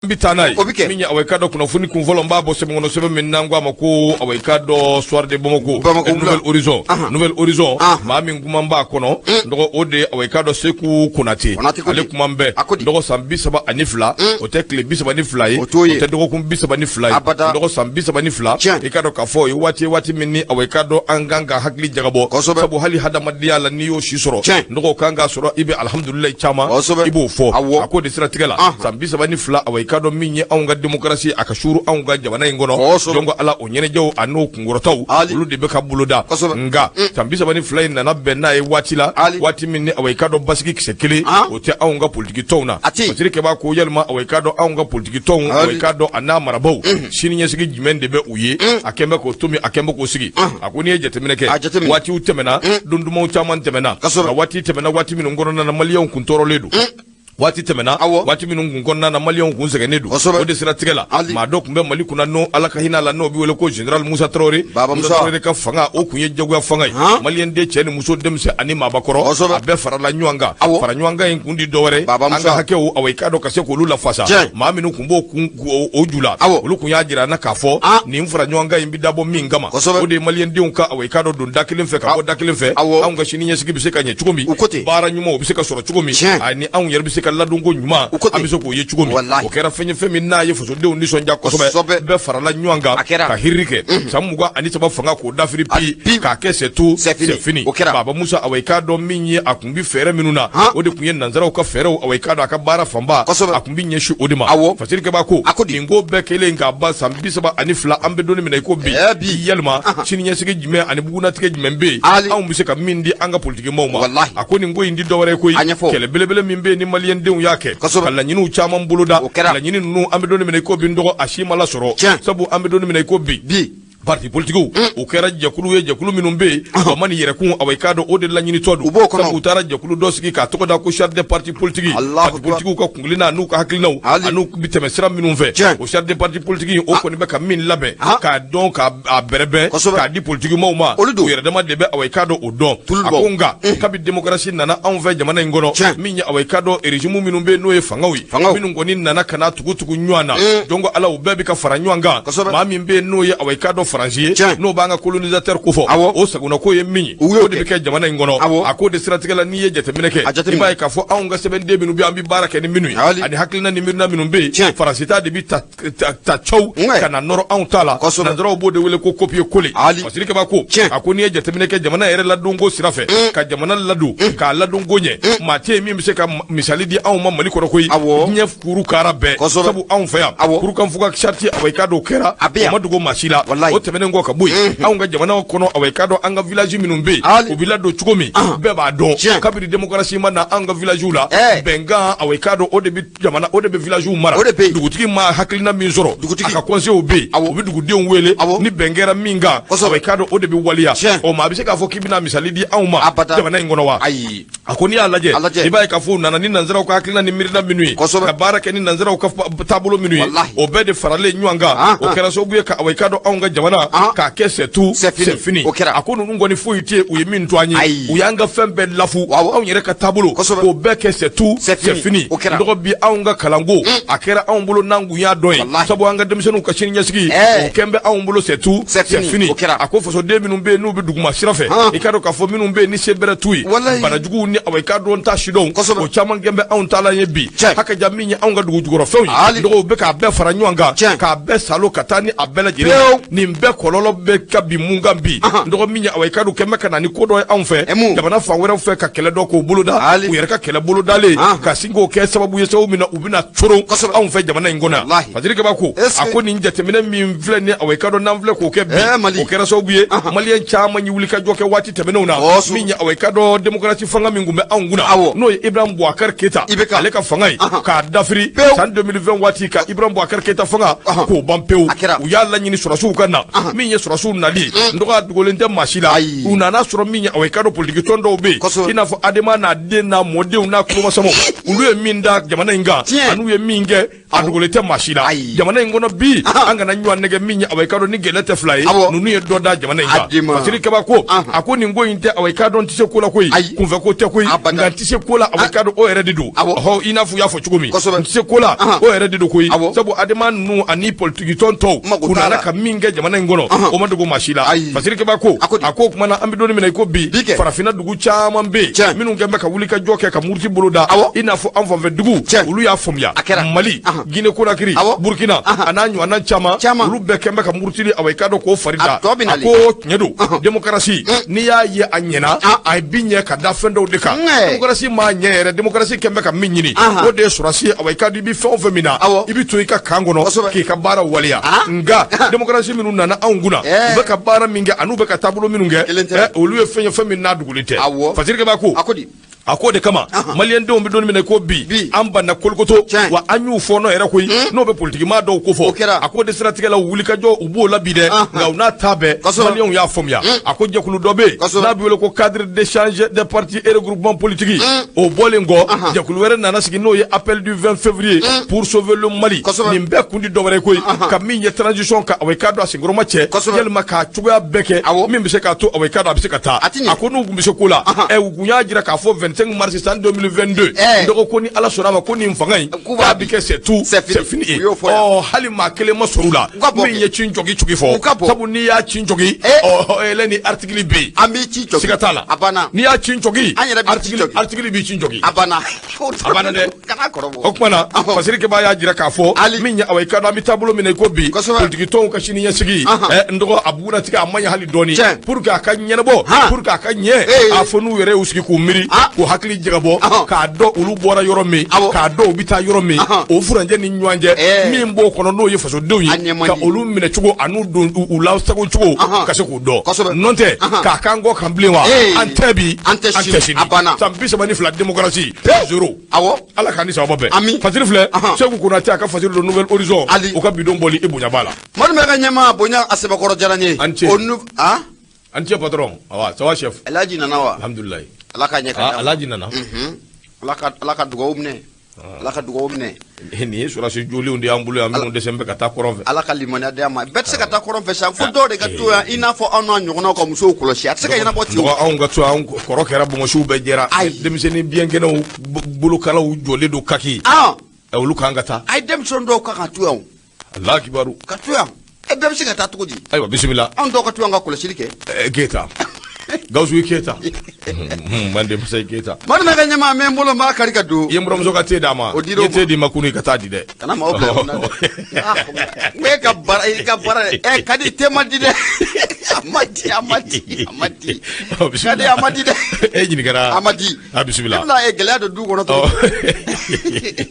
N bɛ taa n'a ye, o bɛ kɛ min ye. Awa, i k'a dɔn, kunnafoni kun fɔlɔ, n b'a bɔ sɛbɛn kɔnɔ, sɛbɛn min n'an ko a ma ko, awa, i k'a dɔn, Soir de Bamako, Bamako. Nouvel Horizon. Nouvel Horizon, maa min kuma b'a kɔnɔ, dɔgɔ, o de ye, awa, i k'a dɔn, Seku Konate. Konate ko di. Ale kuma bɛ. A ko di. Dɔgɔ, san 32, o tɛ tile 32 ye. O t'o ye. O tɛ dɔgɔkun 32 ye. Abada. Dɔgɔ, san 32. I k'a dɔn k'a fɔ o ye waati ye, waati min ni, awa, i k'a dɔn, an kan ka hakili jagabɔ. Sabu hali hadamadenya la, n'i y'o si sɔrɔ, dɔgɔ, kan k'a sɔrɔ i bɛ alihamudulilayi caman i b'o fɔ. A ko de siratigɛ la, san 32, awa, i k'a dɔn, min ye anw ka démocratie, a ka suuru anw ka jamana in kɔnɔ, donc ala o ɲɛnajɛw a n'o kunkɔrɔtaw, olu de bɛ ka boloda. Nka san 32 in nana bɛn n'a ye waati la, waati min ni, awa, i k'a dɔn, basigi kisɛ kelen o tɛ anw ka politiki tɔnw na. Fasiri Kɛba ko yalima, awa, i k'a dɔn, anw ka politiki tɔnw, awa, i k'a dɔn, a n'a marabaw, sini ɲɛsigi jumɛn de bɛ u ye? A kɛn bɛ k'o tomi, a kɛn bɛ k'o sigi. A ko n'i ye jateminɛ kɛ, waatiw tɛmɛna, don dumanw caman tɛmɛna, nka waati tɛmɛna, waati minnu kɔnɔna na maliyɛnw kun tɔɔrɔlen don. Waati tɛmɛna, waati minnu kun kɔnɔna na maliyɛnw kun sɛgɛnnen don. O de siratigɛ la, maa dɔ tun bɛ Mali kunna, n'o Ala ka hinɛ la, n'o bɛ wele ko général Musa Tarawele. Musa Tarawele ka fanga, o kun ye jagoya fanga ye. Maliyɛn den, cɛ ni muso, denmisɛn ani maabakɔrɔ, a bɛɛ farala ɲɔgɔn kan. Fara ɲɔgɔn kan in kun di dɔwɛrɛ, an ka hakɛw, awa, i k'a dɔn, ka se k'olu lafasa. Maa minnu kun b'o kun o ju la, olu kun y'a jira an na k'a fɔ nin fara ɲɔgɔn kan in bɛ dabɔ min kama, o de ye maliyɛndenw ka, awa, i k'a dɔn, don da kelen fɛ ka bɔ da kelen fɛ, anw ka sini ɲɛsigi bɛ se ka ɲɛ cogo min, baara ɲumanw bɛ se ka sɔrɔ cogo min, ani anw yɛrɛ bɛ se ka ladonko ɲuman, an bɛ se k'o ye cogo min. O kɛra fɛn ye, fɛn min n'a ye fasodenw nisɔndiya kosɛbɛ. Bɛɛ farala ɲɔgɔn kan ka hiriri kɛ, san 23 fanga k'o dafiri pi, k'a kɛ c'est tout, c'est fini. Baba Musa, awa, i k'a dɔn, min ye a kun bɛ fɛɛrɛ minnu na, o de tun ye nansaraw ka fɛɛrɛw. Awa, i k'a dɔn, a ka baara fanba, a kun bɛ ɲɛsin o de ma. Fasiri Kɛba ko nin ko bɛɛ kɛlen k'a ban, san 32, an bɛ don min na i ko bi, yalima sini ɲɛsigi jumɛn ani bugunnatigɛ jumɛn bɛ yen, anw bɛ se ka min di an ka politikimaaw ma? A ko nin ko in di dɔwɛrɛ ye koyi, kɛlɛ belebele min bɛ yen ni maliyɛndenw y'a kɛ ka laɲiniw caman boloda, laɲini ninnu, an bɛ don min na i ko bi, n dɔgɔ, a si ma lasɔrɔ. Sabu an bɛ don min na i ko bi, parti politigiw, u kɛra jɛkulu ye, jɛkulu minnu bɛ yen, o ma nin yɛrɛkun, awa, i k'a dɔn, o de laɲinitɔ don. Sabu u taara jɛkulu dɔ sigi k'a tɔgɔ da ko charte des partis politiques. Parti politigiw ka kuntilenna n'u ka hakilinaw an'u bɛ tɛmɛ sira minnu fɛ, o charte des partis politiques, o kɔni bɛ ka min labɛn k'a dɔn, k'a bɛrɛbɛn k'a di politikimaw ma, u yɛrɛ dama de bɛ, awa, i k'a dɔn, o dɔn. A ko nka kabi démocratie nana anw fɛ jamana in kɔnɔ, min ye, awa, i k'a dɔn, régime minnu bɛ yen, n'o ye fangaw ye, minnu kɔni nana ka na tugu tugu ɲɔgɔn na, donc ala, u bɛɛ bɛ ka fara ɲɔgɔn kan. Maa min bɛ yen, n'o ye, awa, i k'a dɔn, Faransi ye, n'o b'an ka colonisateur kofɔ, o sagonako ye min ye, o de bɛ kɛ jamana in kɔnɔ. A ko de siratigɛ la, n'i ye jateminɛ kɛ, i b'a ye k'a fɔ anw ka sɛbɛnden minnu bɛ, an bɛ baara kɛ ni minnu ye, ani hakilina ni miirina minnu bɛ yen, Faransi ta de bɛ ta ta caw ka na nɔrɔ anw ta la. Nanzaraw b'o de wele ko copier coller. Fasiri Kɛba ko, a ko n'i ye jateminɛ kɛ jamana yɛrɛ ladonko sira fɛ, ka jamana ladon k'a ladonko ɲɛ, maa tɛ yen min bɛ se ka misali di anw ma Mali kɔnɔ koyi, diɲɛ kuru kara bɛɛ. Sabu anw fɛ yan, Kurukanfuga charte, awa, i k'a dɔn, o kɛra, o ma dogo maa si la. O tɛmɛnen kɔ ka bɔ yen, anw ka jamana kɔnɔ, awa, i k'a dɔn, an ka village minnu bɛ yen, u bɛ ladon cogo min, bɛɛ b'a dɔn. Kabini démocratie ma na anw ka village la, bɛnkan, awa, i k'a dɔn, o de bɛ jamana, o de bɛ village mara. Dugutigi ma hakilina min sɔrɔ, a ka conseil bɛ yen, u bɛ dugudenw wele, ni bɛn kɛra min kan, awa, i k'a dɔn, o de bɛ waleya. O maa bɛ se k'a fɔ k'i bɛna misali di anw ma jamana in kɔnɔ wa? A ko n'i y'a lajɛ, i b'a ye k'a fɔ u nana ni nanzaraw ka hakilina ni miirina minnu ye, ka baara kɛ ni nanzaraw ka taabolo minnu ye, o bɛɛ de faralen ɲɔgɔn kan, o kɛra sababu ye ka, awa, i k'a dɔn, anw ka jamana k'a kɛ c'est tout, c'est fini. A ko ninnu kɔni, foyi tɛ yen u ye min to an ye. U y'an ka fɛn bɛɛ lafu, anw yɛrɛ ka taabolo, k'o bɛɛ kɛ c'est tout, c'est fini. Dɔgɔ, bi anw ka kalanko, a kɛra anw bolo n'an kun y'a dɔn ye, sabu an ka denmisɛnninw ka sini ɲɛsigi, o kɛn bɛ anw bolo c'est tout, c'est fini. A ko fasoden minnu bɛ yen, n'u bɛ duguma sira fɛ, i k'a dɔn k'a fɔ minnu bɛ yen ni se bɛrɛ t'u ye, banajuguw ni, awa, i k'a dɔn, ta sidɔn, o caman kɛn bɛ anw taalan ye bi. Hakaja, min ye anw ka dugu jukɔrɔfɛnw ye, dɔgɔw bɛ k'a bɛɛ fara ɲɔgɔn kan, k'a bɛɛ salo ka taa ni a bɛɛ lajɛlen. Nin bɛɛ kɔlɔlɔ bɛ ka bin mun kan bi, dɔgɔ, min ye, awa, i k'a dɔn, kɛn bɛ ka na ni ko dɔ ye anw fɛ, jamana fan wɛrɛw fɛ, ka kɛlɛ dɔ k'o boloda, u yɛrɛ ka kɛlɛ bolodalen, ka sin k'o kɛ sababu ye, sababu min na u bɛna coron anw fɛ jamana in kɔnɔ yan. Fasiri Kɛba ko, a ko nin jateminɛ min filɛ ni, awa, i k'a dɔn, n'an filɛ k'o kɛ bi, o kɛra sababu ye maliyɛn caman ye wulikajɔ kɛ waati tɛmɛnenw na. Min ye, awa, i k'a dɔn, démocratie fanga min tun bɛ anw kunna, n'o ye Ibrahim Boubacar Keita, ale ka fanga ye, k'a dafiri san 2020 waati, ka Ibrahim Boubacar Keita fanga k'o ban pewu. U y'a laɲini sɔrɔsiw ka na. Min ye sɔrɔsiw nali, n dɔgɔ, a dogolen tɛ maa si la, u nana sɔrɔ min ye, awa, i k'a dɔn, politiki tɔn dɔw bɛ yen, i n'a fɔ ADEMA n'a den n'a mɔdenw n'a kulomasamaw, olu ye min da jamana in kan an'u ye min kɛ. A dogolen tɛ maa si la jamana in kɔnɔ bi. An kana ɲɔgɔn nɛgɛn min ye, awa, i k'a dɔn ni gɛlɛya tɛ fila ye, ninnu ye dɔ da jamana in kan. Fasiri Keba ko, a ko nin ko in tɛ, awa, i k'a dɔn n tɛ se ko la koyi, kunfɛ ko tɛ koyi, nka n tɛ se ko la, awa, i k'a dɔn o yɛrɛ de don. Ɔhɔ, i n'a fɔ u y'a fɔ cogo min, n tɛ se ko la, o yɛrɛ de don koyi, sabu Adema ninnu ani politikitɔn tɔw, u nana ka min kɛ jamana in kɔnɔ, o ma dogo maa si la. Fasiri Keba ko, a ko o tuma na, an bɛ don min na i ko bi, farafinna dugu caman bɛ yen minnu kɛlen bɛ ka wuli ka jɔ kɛ ka muruti bolo da, i n'a fɔ an fanfɛ dugu, olu y'a faamuya, Mali, Guinée Conakry, Burkina, a n'a ɲɔgɔnna caman, olu bɛɛ kɛlen bɛ ka murutili, awa, i k'a dɔn k'o fari da. A ko tiɲɛ don, démocratie, n'i y'a ye a ɲɛna, a bi ɲɛ ka da fɛn dɔw de kan. Démocratie m'a ɲɛ yɛrɛ, démocratie kɛlen bɛ ka min ɲini, o de ye sɔrɔdasi ye. Awa, i k'a dɔn i bɛ fɛn o fɛn min na, i bɛ to i ka camp kɔnɔ k'i ka baara waleya. Nka démocratie minnu nana anw kunna, u bɛ ka baara min kɛ an'u bɛ ka taabolo minnu kɛ, olu ye fɛn ye, fɛn min n'a dogolen tɛ. Fasiri Keba ko, a ko de kama, maliyɛndenw bɛ don min na ko bi, an banna kolikoto wa, an y'u fɔɔnɔ yɛrɛ koyi, n'o bɛ politikimaa dɔw ko fɔ. A ko de siratigɛ la, wulikajɔ u b'o la bi dɛ, nka u n'a ta bɛɛ, maliyɛnw y'a faamuya. A ko jɛkulu dɔ bɛ yen n'a bɛ wele ko Cadre d'échange des partis et regroupements politiques. O bɔlen kɔ, jɛkulu wɛrɛ nana sigi, n'o ye Appel du 20 février pour sauver le Mali. Nin bɛɛ kun di dɔwɛrɛ koyi, ka min ye transition ka, awa, i k'a dɔn a senkɔrɔma cɛ, yalima k'a cogoya bɛɛ kɛ min bɛ se k'a to, awa, i k'a dɔn a bɛ se ka taa. A ko n'u tun bɛ se ko la, u kun y'a jira k'a fɔ 25 mars san 2022, dɔgɔ ko ni Ala sɔnna a ma, ko nin fanga in k'a bi kɛ, c'est tout, c'est fini. Ɔ, hali maa kelen ma sɔrɔ u la min ye ci jɔgi cogi fɔ, sabu n'i y'a ci jɔgi, ɔ, yɛlɛ ni article bɛ yen. An b'i ci jɔgi. Siga t'a la. A banna. N'i y'a ci jɔgi, An yɛrɛ b'i ci jɔgi. Article b'i ci jɔgi. A banna. A banna dɛ. Kana kɔrɔbɔ. O tuma na, Fasiri Keba y'a jira k'a fɔ min ye, awa, i ka dɔn an bɛ taabolo min na i ko bi, politiki tɔnw ka sini ɲɛsigi, n dɔgɔ, a bugunnatigɛ a man ɲi hali dɔɔni. Pour que a ka ɲɛnabɔ, pour que a ka ɲɛ, a fɔ n'u yɛrɛ y'u sigi k'u miiri, k'u hakili jagabɔ, k'a dɔn olu bɔra yɔrɔ min, k'a dɔn u bɛ taa yɔrɔ min, o furancɛ ni ɲɔgɔn cɛ min b'o kɔnɔ, n'o ye fasodenw ye, ka olu minɛ cogo an'u don u lasago cogo, ka se k'u dɔn. N'o tɛ k'a k'an kɔ kan bilen wa, an tɛ bi, an tɛ sini. A banna. San 32 démocratie, zéro. Ala k'an ni sababa bɛn. Ami. Fasiri filɛ, Seku Konate a ka fasiri don Nouvel Horizon, o ka bidon bɔli, i bonya b'a la. Madu bɛ ka ɲɛmaa bonya, a sɛbɛkɔrɔ diyara n ye. An ce. O nu ah. An ce, patron. Awa, ça va, chef? Alhaji nana wa? Alhamdulilayi. Ala ka ɲɛ ka d'a ma. Alhaji nana. Ala ka dugawu minɛ, Ala ka dugawu minɛ. Nin ye sɔrɔdasi jolenw de y'an bolo yan, minnu dɛsɛ bɛ ka taa kɔrɔn fɛ. Ala ka limaniya di a ma. Bɛɛ tɛ se ka taa kɔrɔn fɛ sa, fo dɔw de ka to yan, i n'a fɔ anw n'a ɲɔgɔnnaw ka musow kɔlɔsi. A tɛ se ka ɲɛnabɔ ten o. Dɔgɔ, anw ka to, anw kɔrɔ kɛra, bonbonsiw bɛɛ jɛra. Denmisɛnnin biɲɛkɛnɛw bolokalaw jɔlen don kaki. Olu kan ka taa. Ayi, denmisɛnnin dɔw kan ka to yan o. Ala kibaru. Ka to yan, e bɛɛ bɛ se ka taa cogo di? Ayiwa, bisimila. Anw dɔw ka to yan ka kɔlɔsili kɛ. Keyita, Gawusu Keyita, mande masa Keyita. Madu bɛ ka ɲɛmaa, n bɛ n bolo, n b'a kari ka don. I ye n buramuso ka te d'a ma. O dir'o I ye te di ma kunu, i ka taa di dɛ. Kana maaw bila kunna dɛ. N e ka baara, i ka baara ɛ ka di, te ma di dɛ, a ma di, a ma di, a ma di. Ka di, a ma di dɛ. E ɲininkara. A ma di. A bisimila. I bɛna gɛlɛya don du kɔnɔ tuguni.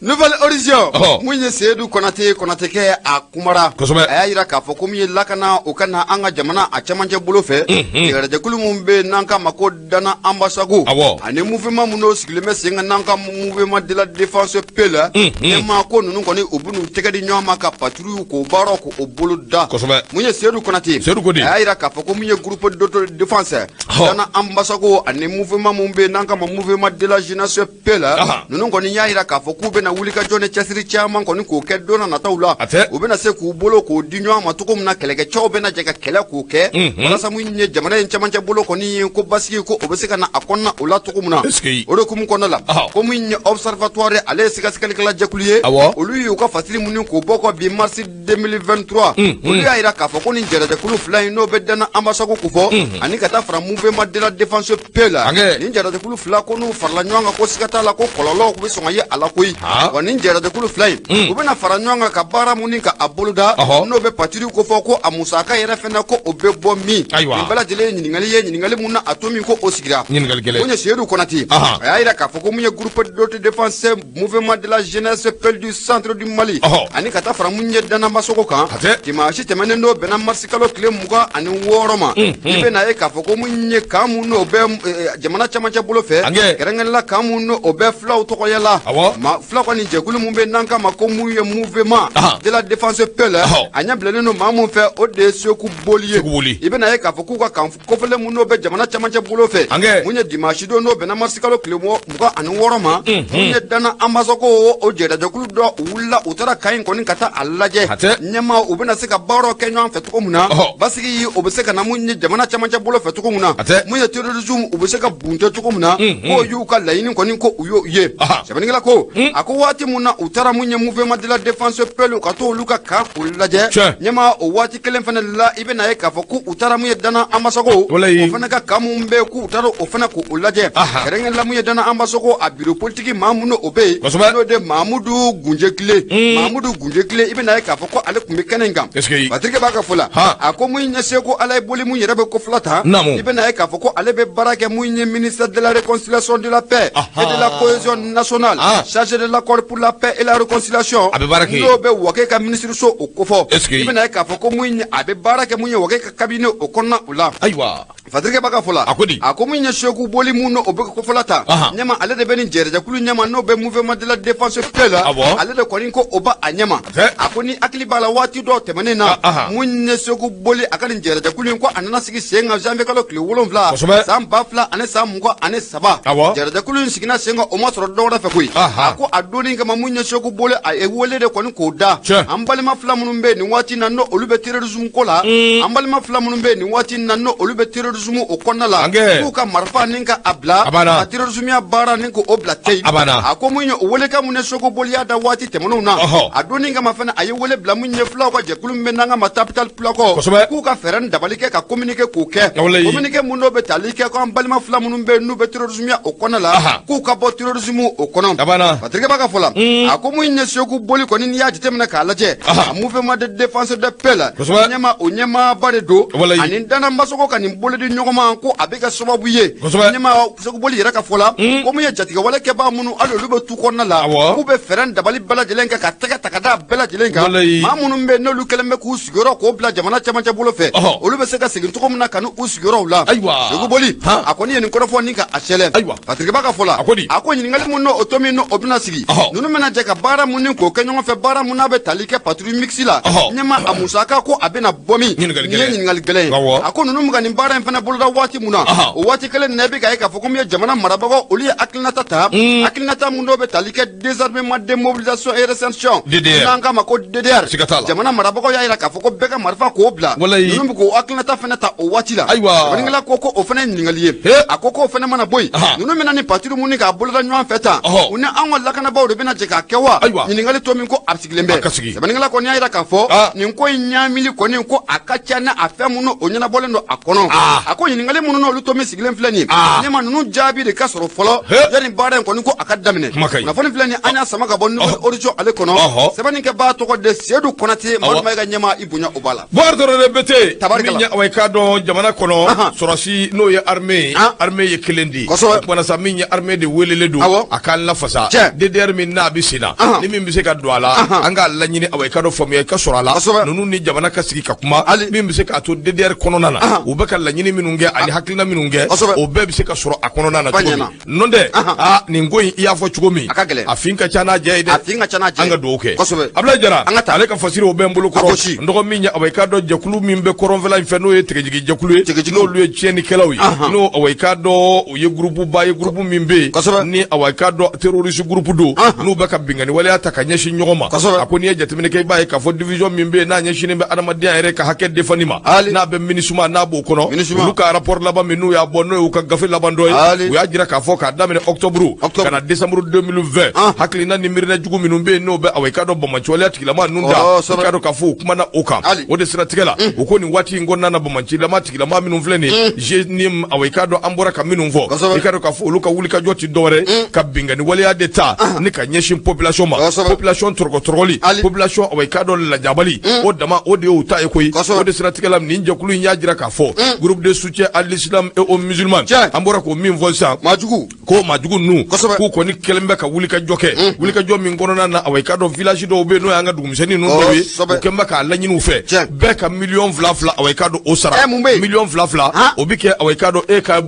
Nouvel Horizon, mun ye Seyidu Konate, Konatekɛ, a kumara. A y'a jira k'a fɔ ko min ye lakana, o ka na an ka jamana a cɛmancɛ bolo fɛ, yɛrɛjɛkulu min bɛ yen n'an k'a ma ko Dana Ambasagu, ani mouvement min n'o sigilen bɛ sen kan n'an ka Mouvement de la défense Peul, ne ma ko ninnu kɔni, u bɛn'u tɛgɛ di ɲɔgɔn ma ka patrouille k'o baaraw k'o bolo da. Mun ye Seyidu Konate? Seyidu ko di? A y'a jira k'a fɔ ko min ye groupe d'autodéfense Dana Ambasagu ani mouvement min bɛ yen n'an k'a ma Mouvement de la jeunesse Peul, ninnu kɔni y'a jira k'a fɔ k'u bɛna wulikajɔ ni cɛsiri caman kɔni k'o kɛ don na nataw la. U bɛna se k'u bolo k'o di ɲɔgɔn ma cogo min na, kɛlɛkɛcɛw bɛna jɛ ka kɛlɛ k'o kɛ, walasa mun ye jamana in cɛmancɛ bolo kɔni ye, ko basigi ko o bɛ se ka na a kɔnɔna o la cogo min na. O de hukumu kɔnɔna la, ko min ye Observatoire, ale ye sɛgɛsɛgɛlikɛla jɛkulu ye, olu y'u ka fasiri minnu k'o bɔ kɔ bi mars 2023, olu y'a jira k'a fɔ ko nin jɛrɛjɛkulu fila in, n'o bɛ Dana Ambasagu kofɔ ani ka taa fara Mouvement de la défense Peul la, nin jɛrɛjɛkulu fila ko n'u farala ɲɔgɔn kan, ko siga t'a la ko kɔlɔlɔw bɛ sɔn ka ye a la koyi. Wa nin jɛrɛjɛkulu fila in, u bɛna fara ɲɔgɔn kan ka baara mun ni ka a boloda, n'o bɛ patrouille kofɔ, ko a musaka yɛrɛ fɛnɛ ko o bɛ bɔ min? Nin bɛɛ lajɛlen ye ɲininkali ye, ɲininkali mun na a to min ko o sigira. Mun ye Seyidu Konate? A y'a jira k'a fɔ ko mun ye groupe d'autodéfense Mouvement de la jeunesse Peul du centre du Mali ani ka taa fara mun ye Dana Ambasagu kan, dimanche tɛmɛnen n'o bɛnna mars kalo tile 26 ma, i bɛna ye k'a fɔ ko mun ye camp mun n'o bɛ jamana cɛmancɛ bolo fɛ, kɛrɛnkɛrɛnnenya camp mun n'o bɛ fulaw tɔgɔya la, fulaw ka nin jɛkulu mun bɛ n'an k'a ma ko mun ye Mouvement de la défense Peul, a ɲɛ bilalen don maa mun fɛ, o de ye Seku Boli ye. I bɛna ye k'a fɔ k'u ka camp kofɔlen kofɔlen mun n'o bɛ jamana camancɛ bolo fɛ mun ye dimanche don n'o bɛnna marisikalo tile 26 ma mun ye Dana Ambasagu o jɛrɛjɛkulu dɔ u wulila u taara camp in kɔni ka taa a lajɛ ɲɛma u bɛna se ka baaraw kɛ ɲɔgɔn fɛ cogo min na basigi o bɛ se ka na mun ye jamana camancɛ bolo fɛ cogo min na mun ye terrorisme u bɛ se ka bunte cogo min na k'o y'u ka laɲini kɔni ko u y'o ye sɛbɛnnikɛla ko a ko waati mun na u taara mun ye mouvement de la défense peul ka t'olu ka camp k'o lajɛ ɲɛma o waati kelen fana la i bɛna ye k'a fɔ ko u taara mun ye Dana Ambasagu o fana ka camp mun bɛ yen k'u taara o fana k'o lajɛ kɛrɛnkɛrɛn la mun ye Dana Ambasagu a bureau politique maa mun o bɛ yen n'o de Mamudu Gunjekile Mamudu Gunjekile i bɛna ye k'a fɔ ko ale tun bɛ kɛnɛ in kan Patrick b'a ka fɔ la a ko mun ye Seku Alayi Boli mun yɛrɛ bɛ kofɔla ta i bɛna ye k'a fɔ ko ale bɛ baara kɛ mun ye ministère de la réconciliation de la paix et de la cohésion nationale chargé de l'accord pour la paix et la réconciliation n'o bɛ Wake ka minisiriso o kofɔ i bɛna ye k'a fɔ ko mun ye a bɛ baara kɛ mun ye Wake ka cabinet o kɔnɔna o la ayiwa Patrick b'a ka fɔ la a ko di a ko mun ye Seku Boli mun o bɛ kofɔla ta ɲɛma ale de bɛ nin jɛrɛjɛkulu ɲɛma n'o bɛ mouvement de la défense peul la ale de kɔni ko o b'a ɲɛma a ko ni hakili b'a la waati dɔw tɛmɛnen na mun ye Seku Boli a ka nin jɛrɛjɛkulu in ko a nana sigi sen kan janvier kalo tile 7 san 2023 jɛrɛjɛkulu in siginna sen kan o ma sɔrɔ dɔwɛrɛ fɛ koyi a ko a donni kama mun ye Seku Boli a ye wele de kɔni k'o da an balima fila minnu bɛ nin waati na n'o olu bɛ terrorisme ko la an balima fila minnu bɛ nin waati na n'o olu bɛ terrorisme o kɔnɔna la k'u ka marifa ni ka a bila ka terrorisme baara ni k'o bila teyi a ko mun ye o welekan mun ye Seku Boli y'a da waati tɛmɛnenw na a donni kama fana a ye wele bila mun ye fulaw ka jɛkulu min bɛ n'an k'a ma Tabital Pulaaku k'u ka fɛɛrɛ ni dabali kɛ ka communiqué k'o kɛ communiqué mun n'o bɛ tali kɛ ko an balima fila minnu bɛ yen n'u bɛ terrorisme o kɔnɔna la k'u ka bɔ terrorisme o kɔnɔ Patrick b'a ka fɔ la a ko mun ye Seku Boli kɔni n'i y'a jateminɛ k'a lajɛ a mouvement de défense de paix la ɲɛma o ɲɛmaaba de don ani Dana Ambasagu ka nin bolodi ɲɔgɔnma ko a bɛ kɛ sababu ye ɲɛma Seku Boli yɛrɛ ka fɔ la ko mun ye jatigɛwale kɛbaa minnu hali olu bɛ tu kɔnɔna la k'u bɛ fɛɛrɛ ni dabali bɛɛ lajɛlen kɛ ka tɛgɛ ta ka da bɛɛ lajɛlen kan maa minnu bɛ n'olu kɛlen bɛ k'u sigiyɔrɔ k'o bila jamana cɛmancɛ bolo fɛ olu bɛ se ka segin cogo min na ka n'u sigiyɔrɔw la Seku Boli a kɔni ye nin kɔrɔfɔ ni ka a sɛlɛ Patrick b'a ka fɔ la a ko ɲininkali mun n'o to min n'o bɛna sigi ninnu bɛna jɛ ka baara mun ni k'o kɛ ɲɔgɔn fɛ baara mun n'a bɛ tali kɛ patrouille mixte la ɲɛma a musaka ko a bɛna bɔ min nin ye ɲininkali gɛlɛn ye a ko ninnu bɛ ka nin baara in fana boloda waati mun na o waati kelen na i bɛ k'a ye k'a fɔ ko min ye jamana marabagaw olu ye hakilinata ta hakilinata mun n'o bɛ tali kɛ désarmement démobilisation et réinsertion n'an k'a ma ko DDR jamana marabagaw y'a jira k'a fɔ ko bɛɛ ka marifa k'o bila ninnu bɛ k'o hakilinata fana ta o waati la sɛbɛnnikɛla ko ko o fana ye ɲininkali ye a ko k'o fana mana bɔ yen ninnu bɛna nin patrouille mun ni k'a boloda ɲɔgɔn fɛ tan u ni anw ka lakanabaaw de bɛna jɛ k'a kɛ wa ɲininkali to min ko a sigilen bɛ sɛbɛnnikɛla kɔni y'a jira k'a fɔ nin ko in ɲaamili kɔni ko a ka ca ni a fɛn minnu o ɲɛnabɔlen don a kɔnɔ a ko ɲininkali minnu n'olu to min sigilen filɛ nin ye ɲɛma ninnu jaabi de ka sɔrɔ fɔlɔ yanni baara in kɔni ko a ka daminɛ kunnafoni filɛ nin an y'a sama ka bɔ Nouvel Horizon ale kɔnɔ sɛbɛnnikɛbaa tɔgɔ de Sedu Konate Madu Mayiga ɲɛma i bonya o b'a la Bɔkari Tarawele Bete min ye awa i k'a dɔn jamana kɔnɔ sɔrɔsi n'o ye armée ye armée ye kelen de ye o kumana sa min ye armée de welelen don a k'an lafasa DDR min n'a bɛ sen na ni min bɛ se ka don a la an k'a laɲini awa i k'a dɔn faamuya i ka sɔrɔ a la ninnu ni jamana ka sigi ka kuma min bɛ se k'a to DDR kɔnɔna na u bɛ ka laɲini minnu kɛ ani hakilina minnu kɛ o bɛɛ bɛ se ka sɔrɔ a kɔnɔna na cogo min n'o tɛ aa nin ko in i y'a fɔ cogo min a ka gɛlɛn a fin ka ca n'a jɛ ye dɛ a fin ka ca n'a jɛ an ka dugawu kɛ kosɛbɛ Abulayi Jara an ka taa ale ka fasiri o bɛ n bolo kɔrɔ n dɔgɔ min ye awa i k'a dɔn jɛkulu min bɛ kɔrɔnfɛla in fɛ n'o ye tigɛjigi jɛkulu ye n'olu ye tiɲɛnikɛlaw ye n'o awa i k'a dɔn o ye groupe ba ye groupe min bɛ yen kosɛbɛ ni awa i k'a dɔn terroriste groupe don n'u bɛ ka binkanni waleya ta ka ɲɛsin ɲɔgɔn ma kosɛbɛ a ko n'i ye jateminɛ kɛ i b'a ye k'a fɔ division min bɛ yen n'a ɲɛsinnen bɛ adamadenya yɛrɛ ka hakɛ defani ma n'a bɛ MINUSMA n'a b'o kɔnɔ olu ka rapport laban min n'u y'a bɔ n'o y'u ka gafe laban dɔ ye u y'a jira k'a fɔ k'a daminɛ octobre ka na décembre 2020 hakilina ni miirina jugu minnu bɛ yen n'o bɛ awa i k'a dɔn banbaanci waleya tigilama ninnu da i k'a dɔn k'a fɔ u kumana o kan o de siratigɛ la u ko nin waati in kɔnɔna na banbaancilama tigilama minnu filɛ nin ye JNIM awa i k'a dɔn an bɔra ka minnu fɔ i k'a dɔn k'a fɔ olu ka wulikajɔ tɛ dɔwɛrɛ ka binkanni waleya de ta ni ka ɲɛsin population ma population tɔrɔgɔtɔrɔgɔli population awa i k'a dɔn lajabali o dama o de y'u ta ye koyi o de siratigɛ la nin jɛkulu in y'a jira k'a fɔ groupe de soutien à l'islam et aux musulmans an bɔra k'o min fɔ sisan maajugu ko maajugu ninnu k'u kɔni kɛlen bɛ ka wulikajɔ kɛ wulikajɔ min kɔnɔna na awa i k'a dɔn village dɔw bɛ yen n'o y'an ka dugumisɛnnin ninnu dɔw ye u kɛlen bɛ k'a laɲini u fɛ bɛɛ ka miliyɔn fila fila awa i k'a dɔn o sara miliyɔn fila fila o bɛ kɛ awa i k'a dɔn e ka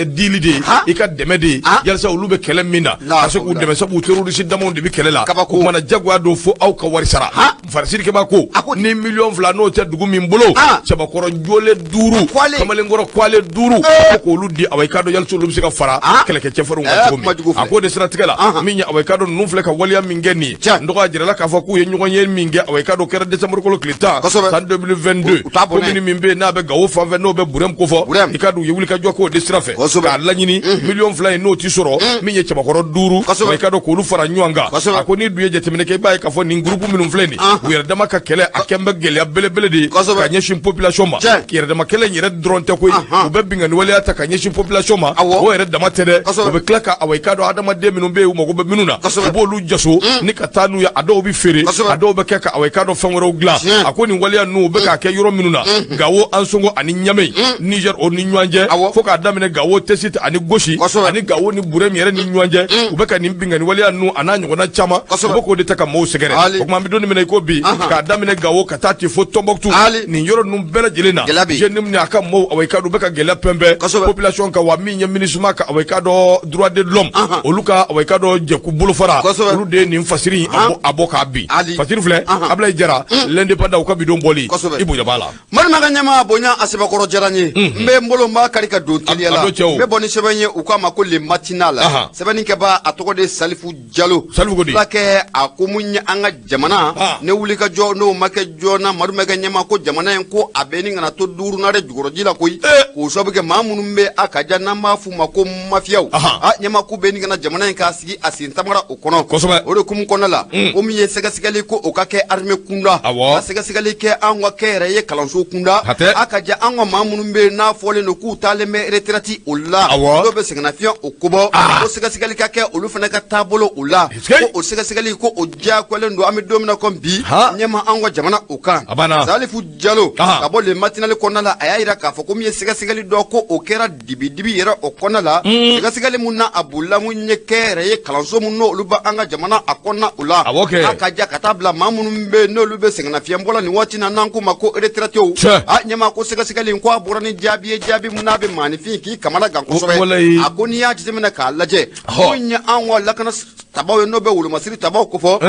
dili de ye i ka dɛmɛ de ye yalisa olu bɛ kɛlɛ min na ka se k'u dɛmɛ sabu terroriste damaw de bɛ kɛlɛ la o kumana jagoya don fo aw ka wari sara. Farisirikɛba ko A ko ni miliyɔn 2 n'o tɛ dugu min bolo, cɛbakɔrɔ jolen duuru, Kwale. kamalenkɔrɔ kwale duuru, ko k'olu di, awa, i k'a dɔn yalisa olu bɛ se ka fara kɛlɛkɛ cɛfarinw kan cogo kuma min. jugu filɛ. A k'o de siratigɛ la, min ye, awa, i k'a dɔn ninnu filɛ ka waleya min kɛ nin ye, n dɔgɔ, a jirala k'a fɔ k'u ye ɲɔgɔn ye min kɛ, awa, i k'a dɔn kɛra décembre kalo tile 10 san 2022, U t'a bɔnɛ. commune min bɛ yen n'a bɛ Gawo fan fɛ, n'o bɛ Burɛm kofɔ, Burɛm. i k'a dɔn u ye wulikajɔ k'o de sira fɛ k'a laɲini miliyɔn 2 in n'o ti sɔrɔ, min ye cɛbakɔrɔ duuru, awa, i k'a dɔn k'olu fara ɲɔgɔn kan. A ko n'i dun ye jateminɛ kɛ, i b'a ye k'a fɔ nin groupe minnu filɛ nin, u yɛrɛ dama ka kɛlɛ, a kɛn bɛ gɛlɛya belebele de ye ka ɲɛsin population ma. Yɛrɛ dama kɛlɛ in yɛrɛ dɔrɔn tɛ koyi, u bɛ binkanni waleya ta ka ɲɛsin population ma. O yɛrɛ dama tɛ dɛ, u bɛ tila ka, awa, i k'a dɔn adamaden minnu bɛ yen, u mago bɛ minnu na, u b'olu jaso ni ka taa n'u ye. A dɔw bɛ feere, a dɔw bɛ kɛ ka, awa, i k'a dɔn fɛn wɛrɛw dilan. A ko nin waleya ninnu, u bɛ k'a kɛ yɔrɔ minnu na, Gawo, Ansongo ani Ɲamɛ, Niger, o ni ɲɔgɔn cɛ, fo k'a daminɛ Gawo, Tesit ani Gosi, ani Gawo ni Burɛm yɛrɛ ni ɲɔgɔn cɛ. U bɛ ka nin binkanni waleya ninnu a n'a ɲɔgɔnna caman, u bɛ k'o de ta ka maaw sɛgɛrɛ. O tuma an bɛ don min na i ko bi, k'a daminɛ Gawo ka taa ten fo Tɔnbɔkutu, nin yɔrɔ ninnu bɛɛ lajɛlen na, JNIM ni a ka maaw, awa, i k'a dɔn u bɛ ka gɛlɛya pɛnpɛn population kan. Wa min ye MINUSMA ka, awa, i k'a dɔn droit de l'homme, olu ka, awa, i k'a dɔn jɛkulu bolofara, olu de ye nin fasiri in a bɔ k'a bin. Fasiri filɛ, Abulayi Jara, L'Indépendant, u ka bi don bɔli, i bonya b'a la. Marimaka ɲɛma, bonya a sɛbɛkɔrɔ diyara n ye. N bɛ n bolo, n b'a kari ka don teliya la. A don cɛw. N bɛ bɔ ni sɛbɛn ye, u k'a ma ko Le Matinal. Sɛbɛnnikɛbaa, a tɔgɔ de Salifu Jalo. Salifu ko di? Fulakɛ, a ko mun ye an ka jamana ne wulikajɔ n'o ma kɛ joona, Marimaka ɲɛma, ko jamana in ko a bɛ ni kana to duurunan de jukɔrɔji la koyi, k'o sababu kɛ maa minnu bɛ a ka ja n'an b'a f'u ma ko mafiyaw. A ɲɛma, k'u bɛ ni kana jamana in k'a sigi a sen tamara o kɔnɔ. O de hukumu kɔnɔna la, ko min ye sɛgɛsɛgɛli ko o ka kɛ armée kunda, ka sɛgɛsɛgɛli kɛ an ka kɛnyɛrɛye kalanso kunda, a ka ja an ka maa minnu bɛ yen n'a fɔlen don k'u taalen bɛ retraite o la, n'o bɛ sɛgɛnnafiɲɛ o kobɔ, ko sɛgɛsɛgɛli ka kɛ olu fana ka taabolo o la, ko o sɛgɛsɛgɛli ko o diyagoyalen don an bɛ don min na komi bi, ɲɛma, an ka jamana o kan. Salifu Jalo ka bɔ Le Matinal kɔnɔna la, a y'a jira k'a fɔ ko min ye sɛgɛsɛgɛli dɔ ko o kɛra dibidibi yɛrɛ o kɔnɔna la, sɛgɛsɛgɛli mun na a bolila mun ye kɛnyɛrɛye kalanso mun n'olu bɛ an ka jamana a kɔnɔna o la, a ka ja ka taa bila maa minnu bɛ n'olu bɛ sɛgɛnnafiɲɛbɔ la nin waati na, n'an k'u ma ko retraitéw. A ɲɛma, ko sɛgɛsɛgɛli ko a bɔra ni jaabi ye, jaabi mun n'a bɛ maaninfin k'i kamana gan kosɛbɛ. A ko n'i y'a jateminɛ k'a lajɛ, mun ye an ka lakana tabaw ye, n'o bɛ wolomasiri tabaw kofɔ,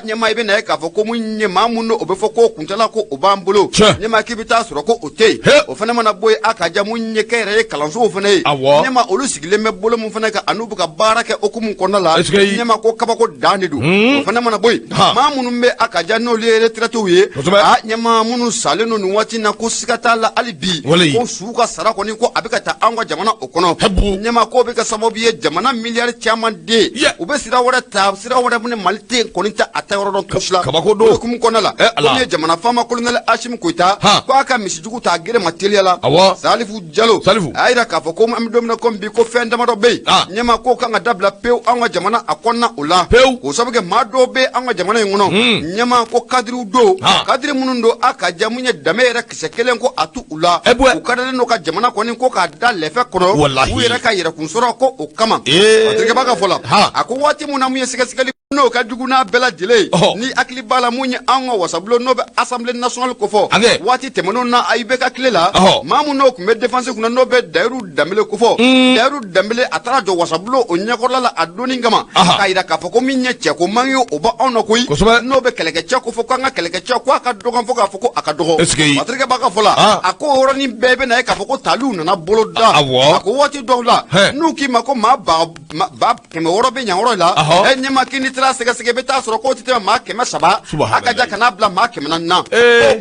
ɲɛma, i bɛ na ye k'a fɔ ko mun ye maa mun o bɛ fɔ ko kuntala ko o b'an bolo, ɲɛma, k'i bɛ taa sɔrɔ ko o tɛ yen. O fana mana bɔ yen, a ka ja mun ye kɛnyɛrɛye kalansow fana ye, ɲɛma, olu sigilen bɛ bolo mun fana kan an'u bɛ ka baara kɛ hukumu kɔnɔna la, ɲɛma, ko kabako dan de don. O fana mana bɔ yen, maa minnu bɛ a ka ja n'olu ye retraitéw ye, a ɲɛma, minnu salen don nin waati na, ko siga t'a la hali bi ko su ka sara kɔni ko a bɛ ka taa an ka jamana o kɔnɔ. Ɲɛma, k'o bɛ kɛ sababu ye jamana miliyari caman den u bɛ sira wɛrɛ ta, sira wɛrɛ ni Mali tɛ kɔni tɛ a ta yɔrɔ dɔn cogo si la. Kabako don. O hukumu kɔnɔna la, ko min ye jamana faama kolonɛli Asimi Goyita, ko a ka misijugu ta a gere ma teliya la. Salifu Jalo, a y'a jira k'a fɔ ko an bɛ don min na komi bi, ko fɛn damadɔ bɛ yen, ɲɛma, k'o kan ka dabila pewu an ka jamana a kɔnɔna o la, k'o sababu kɛ maa dɔw bɛ an ka jamana in kɔnɔ, ɲɛma, ko kadiriw don, kadiri minnu don, a ka ja mun ye danbe yɛrɛ kisɛ kelen ko a t'u la, u kadalen don ka jamana kɔni ko k'a da lɛfɛ kɔnɔ u yɛrɛ ka yɛrɛkun sɔrɔ ko o kama. Patirikɛba ka fɔ la, a ko waati mun na mun ye sɛgɛsɛgɛli n'o ka jugu n'a bɛɛ lajɛlen ye, ni hakili b'a la, mun ye an ka wasabulon n'o bɛ Assemblée nationale kofɔ, waati tɛmɛnenw na, IBK tile la, maa mun n'o tun bɛ défense kunna, n'o bɛ Dayiru Danbele kofɔ, Dayiru Danbele, a taara jɔ wasabulon o ɲɛkɔrɔla la a donni kama k'a jira k'a fɔ ko min ye cɛko man ye, o bɛ anw na koyi, n'o bɛ kɛlɛkɛcɛ kofɔ, k'an ka kɛlɛkɛcɛ ko a ka dɔgɔn fo k'a fɔ ko a ka dɔgɔ. Patirikɛba ka fɔ la, a ko o yɔrɔnin bɛɛ bɛ na ye k'a fɔ ko taliw nana bolo da. A ko waati dɔw la, n'u k'i ma ko maa 600 bɛ yan yɔrɔ la, ɛ ɲɛma, k'i n'i taara sɛgɛsɛgɛ, i bɛ taa sɔrɔ k'o tɛ tɛmɛ maa 300, a ka ja ka n'a bila maa 400 na. O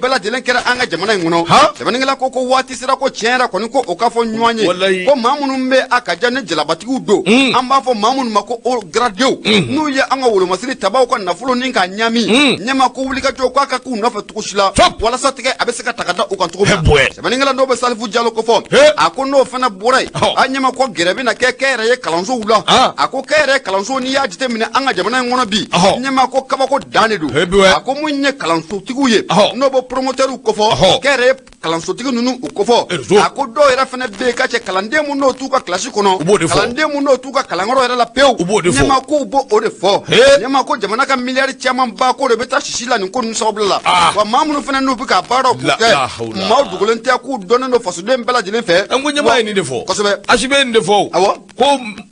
bɛɛ lajɛlen kɛra an ka jamana in kɔnɔ. Sɛbɛnnikɛla ko waati sera ko tiɲɛ yɛrɛ kɔni ko o ka fɔ ɲɔgɔn ye, ko maa minnu bɛ a ka ja ni jalabatigiw don, an b'a fɔ maa minnu ma ko haut gradéw, n'u ye an ka wolomasiri tabaw ka nafolo ni k'a ɲami, ɲɛma, ko wulikajɔ k'a ka k'u nɔfɛ cogo si la walasa tigɛ a bɛ se ka ta ka da u kan cogo min na. Sɛbɛnnikɛla n'o bɛ Salifu Jalo kofɔ, a ko n'o fana bɔra yen, a ɲɛma, ko gɛrɛ bɛna kɛ kɛnyɛrɛye kalansow la. A ko kɛnyɛrɛye kalanso, n'i y'a jateminɛ an ka jamana in kɔnɔ bi, ɲɛma, ko kabako dan de don. A ko mun ye kalansotigiw ye, n'o bɛ promoteurw kofɔ, kɛnyɛrɛye kalansotigi ninnu u kofɔ, a ko dɔw yɛrɛ fana bɛ yen ka cɛ kalanden mun n'o t'u ka kilasi kɔnɔ, kalanden mun n'o t'u ka kalanyɔrɔ yɛrɛ la pewu, ɲɛma, k'u b'o de fɔ. Ɲɛma, ko jamana ka miliyari caman ba ko de bɛ taa sisi la nin ko ninnu sababu la. Wa maa minnu fana n'u bɛ ka baaraw k'u kɛ, maaw dogolen tɛ k'u dɔnnen don fasoden bɛɛ lajɛlen fɛ. An ko ɲɛmaa ye nin de fɔ. Kosɛbɛ. Asimi ye nin de fɔ. Awɔ. Ko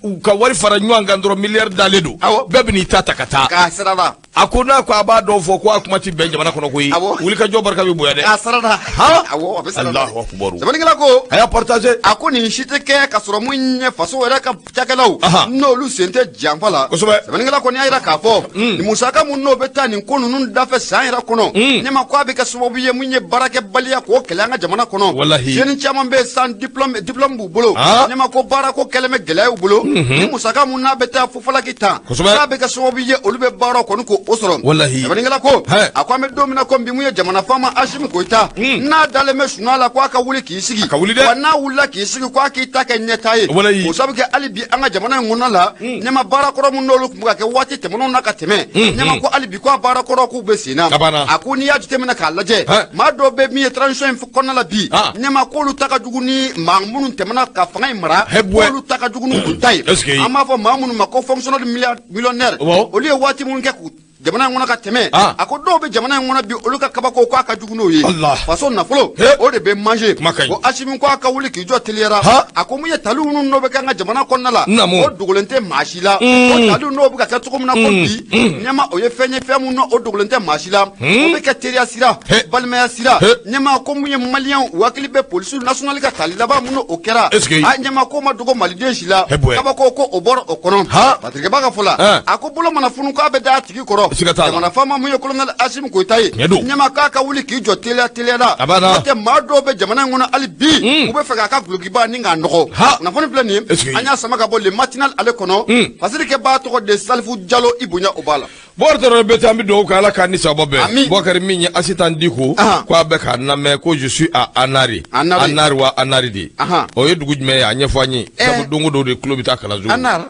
u ka wari fara ɲɔgɔn kan dɔrɔn, miliyari dalen don. Awɔ. Bɛɛ bɛ n'i ta ta ka taa. K'a sira la. A ko n'a ko a b'a dɔw fɔ ko a kuma tɛ bɛn jamana kɔnɔ koyi. Awɔ. Wulikajɔ barika bɛ bonya dɛ. A sarada. Han? Awɔ, a bɛ sarada. Alahu akubaru. Sɛbɛnnikɛla ko. A y'a partager. A ko nin si tɛ kɛ ka sɔrɔ mun ye faso yɛrɛ ka cakɛlaw n'olu sen tɛ janfa la. Sɛbɛnnikɛla kɔni y'a jira k'a fɔ nin musaka mun n'o bɛ taa nin ko ninnu dafɛ san yɛrɛ kɔnɔ, ɲɛma ko a bɛ kɛ sababu ye mun ye baarakɛbaliya k'o kɛlɛ an ka jamana kɔnɔ. Walahi. Jeune caman bɛ yen sans diplôme, diplôme b'u bolo. Ɲɛma ko baarako kɛlen bɛ gɛlɛya y'u bolo. Ni musaka mun n'a bɛ taa fufalaki ta, n'a bɛ kɛ sababu ye olu bɛ baara kɔni k'o sɔrɔ. Walahi. Sɛbɛnnikɛla ko Hɛ. a ko an bɛ don min na ko bi, mun ye jamana faama Asimi Goyita, n'a dalen bɛ sunɔgɔ la, ko a ka wuli k'i sigi. A ka wuli dɛ. Wa n'a wulila k'i sigi, ko a k'i ta kɛ ɲɛtaa ye. Walahi. K'o sabu kɛ hali bi an ka jamana in kɔnɔna la, ɲɛma baara kɔrɔ mun n'olu tun bɛ ka kɛ waati tɛmɛnenw na ka tɛmɛ, ɲɛma ko hali bi ko a baara kɔrɔ k'u bɛ sen na. A banna. A ko n'i y'a jateminɛ k'a lajɛ, Hɛ. maa dɔw bɛ min ye transition in kɔnɔna la bi, ɲɛma k'olu ta ka jugu ni maa minnu tɛmɛna ka fanga in mara, Hɛ bwɛ. k'olu ta ka jugu ni u ta ye. Est-ce que- An b'a fɔ maa minnu ma ko fonctionnaire millionnaire, Awɔ. olu ye waati minnu kɛ k'u jamana in kɔnɔ ka tɛmɛ, a ko dɔw bɛ jamana in kɔnɔ bi, olu ka kabako k'a ka jugu n'o ye. Allah. Faso nafolo, He. o de bɛ manger. Kuma ka ɲi. Ko Asimi ko a ka wuli k'i jɔ teliyara. A ko mun ye taliw minnu n'o bɛ kɛ an ka jamana kɔnɔna la, Naamu. o dogolen tɛ maa si la. O taliw n'o bɛ ka kɛ cogo min na ko bi, ɲɛma o ye fɛn ye, fɛn mun n'o dogolen tɛ maa si la, o bɛ kɛ teriya sira, He. balimaya sira. He. Ɲɛma ko mun ye maliyɛnw u hakili bɛ polisiw national ka tali laban mun o kɛra, Est-ce que- a ɲɛma ko ma dogo maliden si la. He bwɛ. Kabako ko o bɔra o kɔnɔ. Patrick Ba ka fɔ la, a ko bolo mana funu k'a bɛ da a tigi kɔrɔ. Siga t'a la. Jamana faama mun ye colonel Asimi Goyita ye, Tiɲɛ don. ɲɛma k'a ka wuli k'i jɔ teliya teliya la. A banna. N'o tɛ, maa dɔw bɛ jamana in kɔnɔ hali bi, u bɛ fɛ k'a ka gulokiba ni k'a nɔgɔ. Kunnafoni filɛ nin Est-ce ye, que- an y'a sama ka bɔ Le Matinal ale kɔnɔ. Fasirikɛbaa tɔgɔ de Salifu Jalo, i bonya o b'a la. Bɔkari Tarawele bɛ an bɛ dugawu kɛ, Ala k'a ni sababa bɛn. Ami. Bɔkari, min ye Asitan Diko, ko a bɛ k'a lamɛn, ko je suis à Anari. Anari. Anari wa Anari de. O ye dugu jumɛn ye? A ɲɛfɔ an ye. Sabu don o don de tulo bɛ taa kalanso. Anari.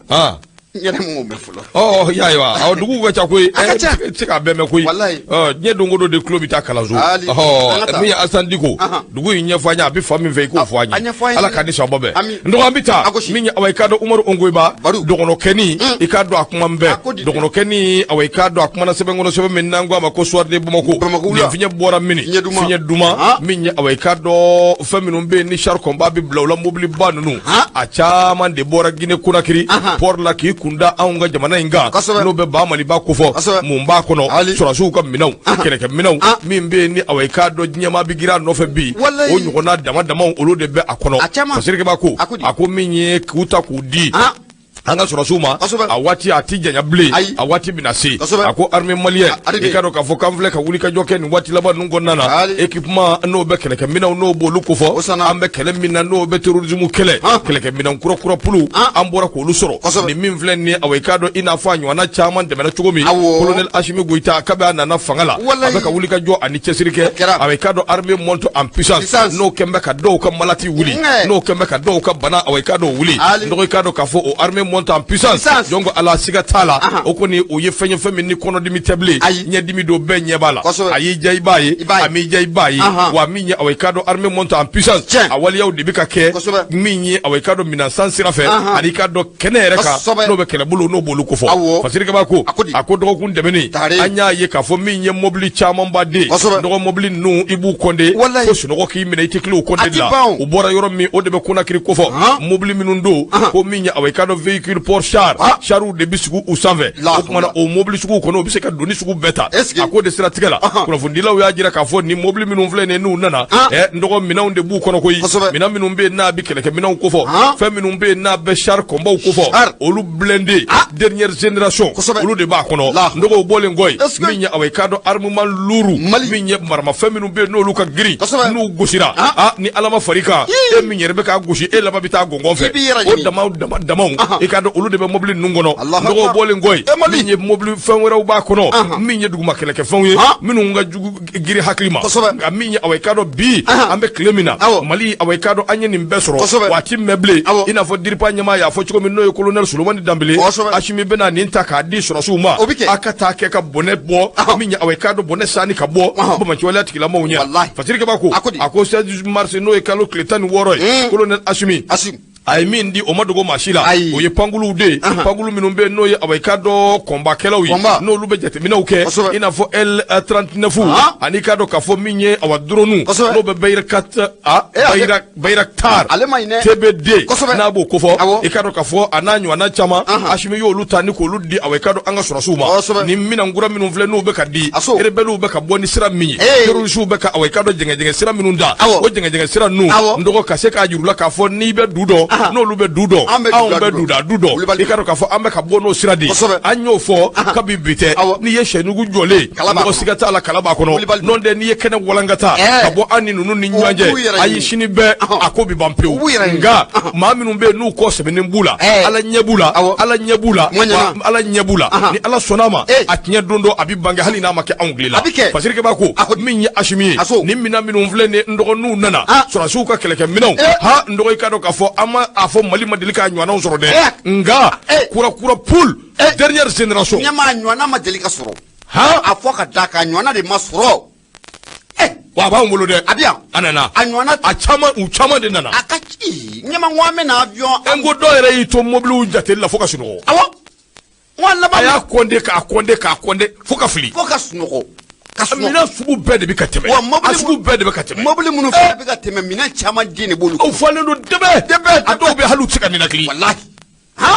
N yɛrɛ m'o mɛn fɔlɔ. Ɔ, y'a ye wa, awɔ, duguw ka ca koyi. A ka ca. I tɛ se k'a bɛɛ mɛn koyi. Walayi. Ɔ, diɲɛ don o don de tulo bɛ taa kalanso. Ali, an ka taa. Min ye Asitan Diko, dugu in ɲɛfɔ an ye, a bɛ fan min fɛ, i k'o fɔ an A ye. ɲɛfɔ an ye. Ala k'a ni sababa bɛn. Ami. N dɔgɔ, an bɛ taa. A gosi. Min ye, awa, i k'a dɔn Umaru Ongoyiba, Baru. dɔgɔnɔkɛni, i k'a dɔn a kuma A ko bɛɛ. di. Dɔgɔnɔkɛni, awa, i k'a dɔn a kumana sɛbɛn kɔnɔ, sɛbɛn min n'an ko a ma ko Soir de Bamako. Bamako wula. Nin fiɲɛ bɔra mini. Fiɲɛ duman. Fiɲɛ duman. Min ye, awa, i k'a dɔn fɛn minnu bɛ yen ni char combat bɛ bila u la, mobiliba ninnu. A caman de bɔra Guinée Conakry port la k'i kun da anw ka jamana in kan, n'o bɛ ba Maliba kofɔ. Mun b'a kɔnɔ? Sɔrɔdasiw ka minɛnw, kɛlɛkɛminɛnw min bɛ yen ni, awa, i k'a dɔn diɲɛmaa bɛ girin a nɔfɛ bi, Walayi. o ɲɔgɔnna dama damaw, olu de bɛ a kɔnɔ. A caman. Fasirikɛba ko A ko di. a ko min ye k'u ta k'u di an ka sɔrɔdasiw ma, a waati a ti janya bilen, Ayi. a waati bɛna se. A ko armée malienne, Armée. i k'a dɔn k'a fɔ k'an filɛ ka wulikajɔ kɛ nin waati laban ninnu kɔnɔna na, Ali. équipement n'o bɛ kɛlɛkɛminɛnw, n'o b'olu kofɔ, O sanna. an bɛ kɛlɛ min na, n'o bɛ terrorisme kɛlɛ, kɛlɛkɛminɛn kura kura pulu, an bɔra k'olu sɔrɔ. Nin min filɛ nin ye, awa, i k'a dɔn i n'a fɔ a ɲɔgɔnna caman tɛmɛna cogo min. Colonel Assimi Goïta, kabi a nana fanga la, Walayi. a bɛ ka wulikajɔ ani cɛsiri kɛ. A kɛra. Awa, i k'a dɔn armée monte en puissance, Puissance. n'o kɛn bɛ ka dɔw ka malati wuli, n'o kɛn bɛ ka dɔw ka bana, awa, i k'a dɔn wuli. Ali. Donc i k'a dɔn k'a fɔ o armée monte en puissance, Puissance. donc ala siga t'a la, o kɔni o ye fɛn ye, fɛn min ni kɔnɔdimi tɛ bilen, Ayi. ɲɛdimi don, bɛɛ ɲɛ b'a la. Kosɛbɛ. A y'i diya i b'a ye, I b'a ye. a m'i diya i b'a ye. Wa min ye, awa, i k'a dɔn armée monte en puissance, Tiɲɛ. a waleyaw de bɛ ka kɛ min ye, awa, i k'a dɔn minɛn san sira fɛ, ani i k'a dɔn kɛnɛ yɛrɛ kan, n'o bɛ kɛlɛbolo, n'o b'olu kofɔ. Fasirikɛba ko A ko di. a ko dɔgɔkun tɛmɛnen, Tare. an y'a ye k'a fɔ min ye mobili camanba den, dɔgɔ mobili ninnu, i b'u kɔnde Walayi. ko sunɔgɔ k'i minɛ, i tɛ tila u kɔnde A ti la. ban o. U bɔra yɔrɔ min, o de bɛ Conakry kofɔ. Mobili minnu don, ko min ye, awa, i k'a dɔn véhicule port char, chariw de bɛ sigi u sanfɛ. La O tuma na, o mobili suguw kɔnɔ, u bɛ se ka doni sugu bɛɛ ta. Est-ce que- A ko de siratigɛ la, kunnafonidilaw y'a jira k'a fɔ nin mobili minnu filɛ nin ye, n'u nana, n dɔgɔ, minɛnw de b'u kɔnɔ koyi. Minɛn minnu bɛ yen n'a bɛ kɛlɛkɛminɛnw kofɔ, fɛn minnu bɛ yen n'a bɛ char combatw kofɔ, Char. olu blindé dernière génération, olu de b'a kɔnɔ. La. N dɔgɔ, o bɔlen kɔ yen, Est-ce que- min ye, awa, i k'a dɔn armement lourd, Mali. min ye maramafɛn minnu bɛ yen n'olu ka girin, n'u gosira, ni Ala ma far'i kan, e min yɛrɛ bɛ k'a gosi, e laban bɛ taa gɔngɔn fɛ. I b'i yɛrɛ O ɲini. damaw dama damaw, i k'a dɔn olu de bɛ mobili ninnu kɔnɔ. Allahu N dɔgɔ, o Akbar. bɔlen kɔ yen, E Mali. min ye mobili fɛn wɛrɛw b'a kɔnɔ, min ye duguma kɛlɛkɛfɛnw ye, minnu ka jugu giri hakili ma. Nka min ye, awa, i k'a dɔn bi an bɛ tile min na, Mali, awa, i k'a dɔn an ye nin bɛɛ sɔrɔ, waati mɛn bilen, i n'a fɔ DIRPA ɲɛmaa y'a fɔ cogo min, n'o ye colonel Solomani Danbele, Asimi bɛna nin ta k'a di sɔrɔsiw ma, O bɛ kɛ. a ka taa kɛ ka bɔnɛ bɔ, min ye, awa, i k'a dɔn bɔnɛ sanni ka bɔ banbaanciwaleya tigilamɔgɔw ɲɛ. Walahi. Fasirikɛba ko A ko di. a ko 16 mars, n'o ye kalo tile 16 ye, colonel Asimi Asimi. A ye min di, o ma dogo maa si la. Ayi. O ye pankuluw de ye, pankulu minnu bɛ yen, n'o ye, awa, i k'a dɔn, kɔnbakɛlaw ye, n'olu bɛ jateminɛw kɛ, i n'a fɔ L39, ani i k'a dɔn k'a fɔ min ye, awa, drone, n'o bɛ Bayraktar a Bayraktar Ale ma ɲi dɛ. TB2, n'a b'o kofɔ. I k'a dɔn k'a fɔ a n'a ɲɔgɔnna caman, Asimi y'olu ta ni k'olu di, awa, i k'a dɔn, an ka sɔrɔdasiw ma. Ni minɛn kura minnu filɛ, n'u bɛ ka di, rebelles bɛ ka bɔ ni sira min ye, terroristes bɛ ka, awa, i k'a dɔn, jɛngɛjɛngɛ sira minnu da, o jɛngɛjɛngɛ sira ninnu, n dɔgɔ, ka se k'a jira u la k'a fɔ n'i bɛ du dɔn, n'olu bɛ du dɔn, anw bɛ duda du dɔn. I k'a dɔn k'a fɔ an bɛ ka bɔ n'o sira de ye. An y'o fɔ kabi bi tɛ. N'i ye sɛnugu jɔlen, mɔgɔ siga t'a la, kala b'a kɔnɔ. N'o tɛ, n'i ye kɛnɛ walankata ka bɔ an ni ninnu ni ɲɔgɔn cɛ, ayi, sini bɛɛ a ko bɛ ban pewu. Nka maa minnu bɛ yen, n'u kɔ sɛmɛnen b'u la, Ala ɲɛ b'u la, Ala ɲɛ b'u la, Ala ɲɛ b'u la. Ni Ala sɔnna a ma, a tiɲɛ don dɔ a bɛ bange, hali n'a ma kɛ anw tile la. Fasirikɛba ko min ye Asimi ye, ni minɛn minnu filɛ nin, n dɔgɔ, n'u nana, sɔrɔdasiw ka kɛlɛkɛminɛnw, ha, n dɔgɔ, i k'a dɔn k'a fɔ an ma a fɔ Mali ma deli k'a ɲɔgɔnnaw sɔrɔ dɛ, nka kura kura poule, dernière génération. Ɲɛmaa, ɲɔgɔnna ma deli ka sɔrɔ. A fɔ ka da kan, ɲɔgɔnna de ma sɔrɔ. Wa a b'anw bolo dɛ. A bɛ yan. A nana. A ɲɔgɔnna. A caman, u caman de nana. A ka ci, ɲɛma, n ko an bɛ na avion. N ko dɔw yɛrɛ y'i to mobiliw jateli la fo ka sunɔgɔ. Awɔ, n ko a laban. A y'a kɔnde, k'a kɔnde, k'a kɔnde fo ka fili. Fo ka sunɔgɔ. Ka sunɔgɔ. Minɛn sugu bɛɛ de bɛ ka tɛmɛ. Wa mobili, a sugu bɛɛ de bɛ ka tɛmɛ. Mobili minnu fana bɛ ka tɛmɛ, minɛn caman den de b'olu. Aw falen don dɛbɛ. Dɛbɛ. A dɔw bɛ hali u tɛ se ka ninakili. Walahi.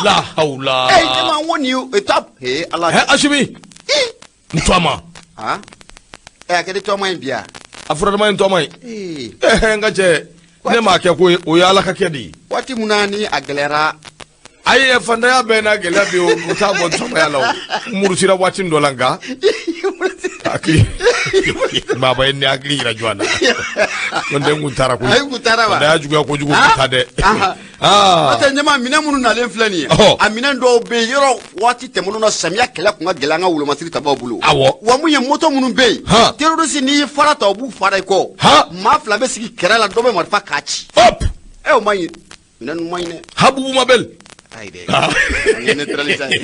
La hawla. Ee, ɲɛma, n ko nin ye étape. Ee Ala. Ɛ, Asimi. N to a ma. Ɛ, a kɛra tɔma ye bi yan. A furadama ye tɔma ye. N ka cɛ, ne m'a kɛ ko o ye Ala ka kɛ de ye. Waati min na ni a gɛlɛyara. Ayi, fantanya bɛɛ n'a gɛlɛya bɛ o t'a bɔ tɔmaya la. O murutira waati dɔ la, nka hakili baba ye ne hakili yira jɔn na ko n den kun taara koyi. Ayi, kun taara wa. Fantanya juguya kojugu, kun ta dɛ. N'o tɛ, ɲɛma, minɛn minnu nalen filɛ nin ye, a minɛn dɔw bɛ yen, yɔrɔ waati tɛmɛnenw na, samiya kɛlɛ tun ka gɛlɛn an ka wolomasiri tabaw bolo. Wa mun ye, moto minnu bɛ yen, terroriste, n'i ye fara ta, u b'u fara i kɔ. Maa fila bɛ sigi kɛrɛ la, dɔ bɛ marifa k'a ci. Ɛ, o man ɲi, minɛn ninnu man ɲi dɛ. Habubu Mabel. Ayi dɛ, n'an kɛ neutraliser ye,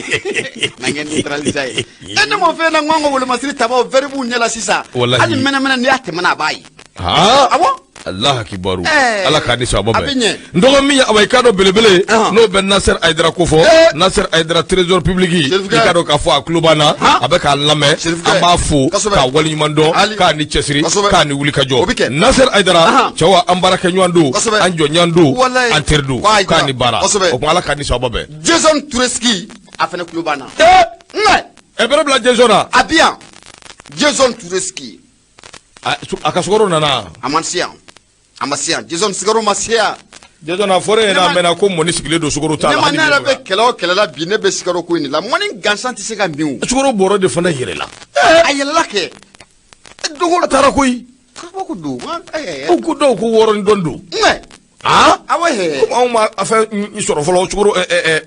n'an kɛ neutraliser ye. E, ne m'o f'e ɲɛna, n ko an ka wolomasiri tabaw, verre b'u ɲɛ la sisan. Hali mɛnɛmɛnɛ, n'i y'a tɛmɛna, a b'a ye. Awɔ. Allah akibaru. Ala k'a ni sababa bɛn. N dɔgɔ, min ye, awa, i k'a dɔn, belebele, n'o bɛ Nasser Ayidara kofɔ, Nasser Ayidara, trésor public, i k'a dɔn k'a fɔ a tulo b'an na, a bɛ k'a lamɛn. An b'a fo k'a waleɲuman dɔn, k'a ni cɛsiri, k'a ni wuli ka jɔ. Nasser Ayidara cɛw, an baarakɛɲɔgɔn don, an jɔɲɔgɔn don, an teri don, k'a ni baara. O tuma, Ala k'a ni sababa bɛn. Jason Tureski, a fana tulo b'an na. Ɛ, bɛrɛ bila Jason na. A bi yan, Jason Tureski. A ka sukaro nana? A ma se yan, a ma se yan. Jason sukaro ma se yan. Jason, a fɔra e ɲɛna a mɛnna ko mɔni sigilen don, sukaro t'a la. Ne ma, ne yɛrɛ bɛ kɛlɛ o kɛlɛ la bi, ne bɛ sukaro ko in de la. Mɔni gansan tɛ se ka min o. Sukaro bɔrɔ de fana yɛlɛla. A yɛlɛla kɛ. Dogo a taara koyi. Kabako don. Ko ko dɔw ko wɔɔrɔ ni dɔɔni don. Aa, awɔ hɛ. Komi anw ma a fɛn sɔrɔ fɔlɔ, sukaro ɛ ɛ.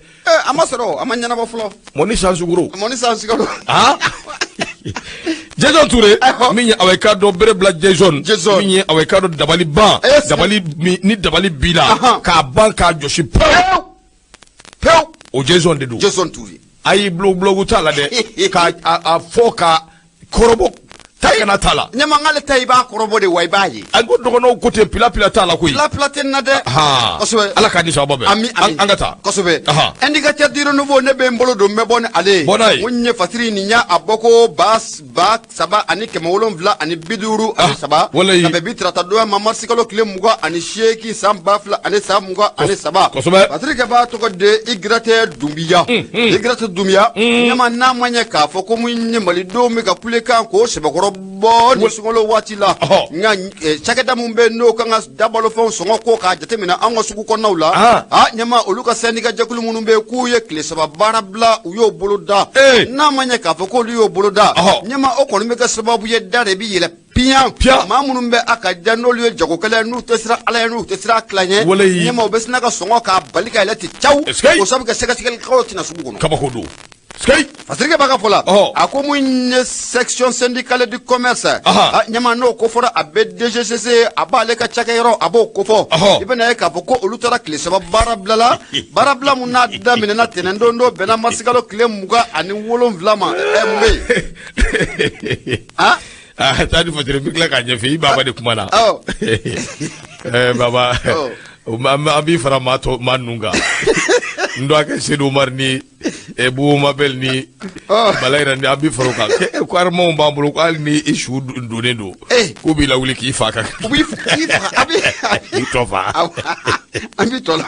A ma sɔrɔ, a ma ɲɛnabɔ fɔlɔ. Mɔni san sukaro. Mɔni san sukaro. Aa, Jason Ture, min ye, awa, i k'a dɔn, bere bila Jason, min ye, awa, i k'a dɔn, dabali ban, dabali ni dabali b'i la k'a ban k'a jɔsi pewu pewu, o Jason de don. Jason Ture. Ayi, bulon t'a la dɛ, k'a a fɔ ka kɔrɔbɔ ta kana t'a la. Ɲɛma, k'ale ta, i b'a kɔrɔbɔ de wa, i b'a ye. An ko dɔgɔnɔw ko ten, pila pila t'a la koyi. Pila pila tɛ nin na dɛ. Kosɛbɛ. Ala k'a ni sababa bɛn. Ami ami. An ka taa. Kosɛbɛ. Indicateur du renouveau, ne bɛ n bolo don, n bɛ bɔ ni ale ye. Bɔ n'a ye. N ko n ye fasiri nin y'a a bɔ ko 3753. Walayi. Ka bɛn bi tarata donya ma, marisikalo tile 28 san 2023. Kosɛbɛ. Fasirikɛbaa tɔgɔ de Igiratɛ Dunbiya. Igiratɛ Dunbiya. Ɲɛma, n'a ma ɲɛ k'a fɔ ko mun ye, malidenw bɛ ka kulekan k'o sɛbɛkɔrɔ bɔ nin sunkalo waati la. Nka cakɛda min bɛ n'o kan ka dabalofɛnw sɔngɔ ko k'a jateminɛ an ka sugu kɔnɔnaw la, a ɲɛma, olu ka syndicat jɛkulu minnu bɛ yen, k'u ye tile 3 baara bila, u y'o bolo da. N'a ma ɲɛ k'a fɔ k'olu y'o bolo da, ɲɛma, o kɔni bɛ kɛ sababu ye, da de bɛ yɛlɛ piyan. Maa minnu bɛ a ka ja, n'olu ye jagokɛla ye, n'u tɛ siran Ala ye, n'u tɛ siran tila ɲɛ, ɲɛma, u bɛ sina ka sɔngɔ k'a bali ka yɛlɛ ten caw, o sabu kɛ sɛgɛsɛgɛlikɛlaw tɛna sugu kɔnɔ. Kabako don. Fasirikɛ b'a ka fɔ la, a ko mun ye, section syndicale du commerce, ɲɛma, n'o ko fɔra, a bɛ DGCC, a b'ale ka cakɛyɔrɔ, a b'o kofɔ. I bɛna ye k'a fɔ ko olu taara tile 3 baara bila la, baarabila mun n'a daminɛna tɛnɛndon don, bɛnna marisikalo tile 27 ma. Ɛ, mun bɛ yen? Taa ni Fasiri, n bɛ tila k'a ɲɛfɔ i baba de kuma na. Baba. An b'i fara maa tɔ maa ninnu kan n dɔgɔkɛ Sedu Umaru ni Bubu Mabɛl ni Bala yɛrɛ ni an b'i fara o kan ko armes b'an bolo ko hali ni i su donnen don k'u b'i lawuli k'i fa kan u b'i faga a b'i k'i tɔ fa an b'i tɔ la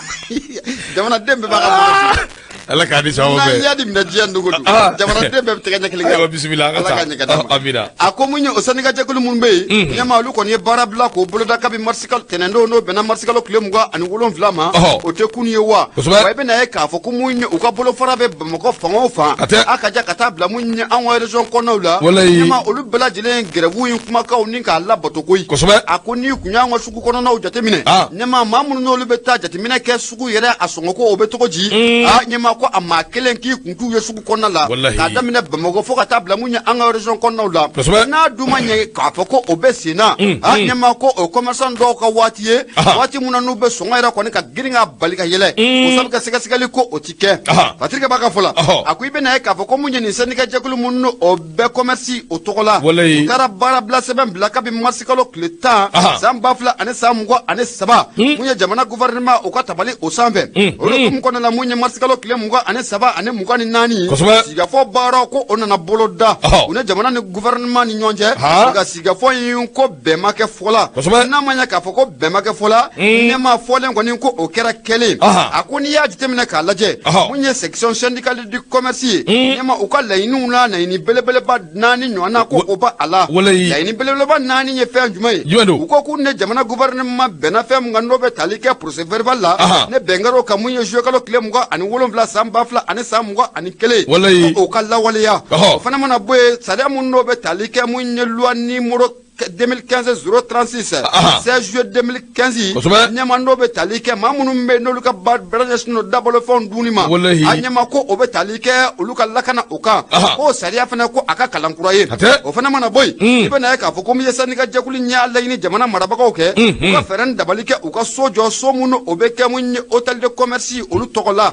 jamanaden bɛɛ b'a ka Ala k'a ni sababu bɛn. N'an y'a minɛ diɲɛ don o don. Ah. Jamanaden bɛɛ bɛ tɛgɛ ɲɛ kelen kɛ. Ayiwa bisimila an ka Ala taa. k'a ɲɛ ka d'a ma. Ah, amina. A ko mun ye o syndicat jɛkulu minnu bɛ yen. Ɲɛmaa olu kɔni ye baara bila k'o boloda kabi marisikalo tɛnɛndon n'o bɛnna marisikalo tile 27 ma. Ɔhɔ. O tɛ kunun ye wa. Kosɛbɛ. Wa i bɛna ye k'a fɔ ko mun ye u ka bolofara bɛ Bamakɔ fan o fan. A tɛ. A ka ja ka taa bila mun ye anw ka région kɔnɔnaw la. Walayi. Ɲɛmaa olu bɛɛ lajɛlen ye grève in kumakanw ni k'a labato koyi. Kosɛbɛ. A ko n'i kun y'an ka sugu kɔnɔnaw jateminɛ. Ah. Ɲɛmaa maa minnu n'olu bɛ taa jateminɛ kɛ sugu yɛrɛ a sɔngɔ ko o bɛ cogo di aa ɲɛmaa ko a maa kelen k'i kun t'u ye sugu kɔnɔna la Walahi. k'a daminɛ bamakɔ fo ka taa bila mun ye an ka région kɔnɔnaw la Kosɛbɛ. n'a dun ma ɲɛ k'a fɔ ko o bɛ sen na aa ɲɛmaa ko o commerçant dɔw ka waati ye Aha. waati mun na n'u bɛ sɔngɔ yɛrɛ kɔni ka girin ka bali ka yɛlɛ o sabu ka sɛgɛsɛgɛli ko o ti kɛ Aha. Patrick b'a ka fɔ la Ɔhɔ. a ko i bɛna ye k'a fɔ ko mun ye nin syndicat jɛkulu mun n'o o bɛ commerce o tɔgɔ la Walayi. u taara baarabila sɛbɛn bila kabi marisikalo tile 10 Aha. san 2023 mun ye jamana gouvernement o ka tabali o sanfɛ o hukumu kɔnɔna la mun ye marisikalo tile 23 ani 24 Kosɛbɛ. sigikafɔ baaraw ko o nana boloda Ɔhɔ. u ni jamana ni gouvernement ni ɲɔgɔn cɛ Ha. nka sigikafɔ in ko bɛn ma kɛ fɔ la Kosɛbɛ. n'a ma ɲɛ k'a fɔ ko bɛn ma kɛ fɔ la ɲɛmaa fɔlen kɔni ko o kɛra kɛlen Aha. a ko n'i y'a jateminɛ k'a lajɛ Ɔhɔ. mun ye section syndicale du commerce ye ɲɛmaa u ka laɲiniw la laɲini belebeleba naani ɲɔgɔnna ko o b'a la Walayi. laɲini belebeleba naani ye fɛn jumɛn ye Jumɛn don? u ko k'u ni jamana gouvernement bɛnna fɛn min kan n'o bɛ tali kɛ procès verbal la Aha. ne bɛn kɛra o kan mun ye juillet kalo tile 27 san 2021 Walayi. ko o ka lawaleya Ɔhɔ. o fana mana bɔ yen sariya mun n'o bɛ tali kɛ mun ye loi numéro 2015 036 Aha. 16 juillet 2015 Kosɛbɛ. ɲɛmaa n'o bɛ tali kɛ maa minnu bɛ yen n'olu ka baara ɲɛsinnen don dabalofɛnw dunni ma Walahi. a ɲɛmaa ko o bɛ tali kɛ olu ka lakana o kan Aha. k'o sariya fana ko a ka kalan kura ye A tɛ. o fana mana bɔ yen i bɛna ye k'a fɔ ko min ye syndicat jɛkulu in y'a laɲini jamana marabagaw kɛ u ka fɛɛrɛ ni dabali kɛ u ka so jɔ so minnu o bɛ kɛ mun ye hôtel de commerce olu tɔgɔ la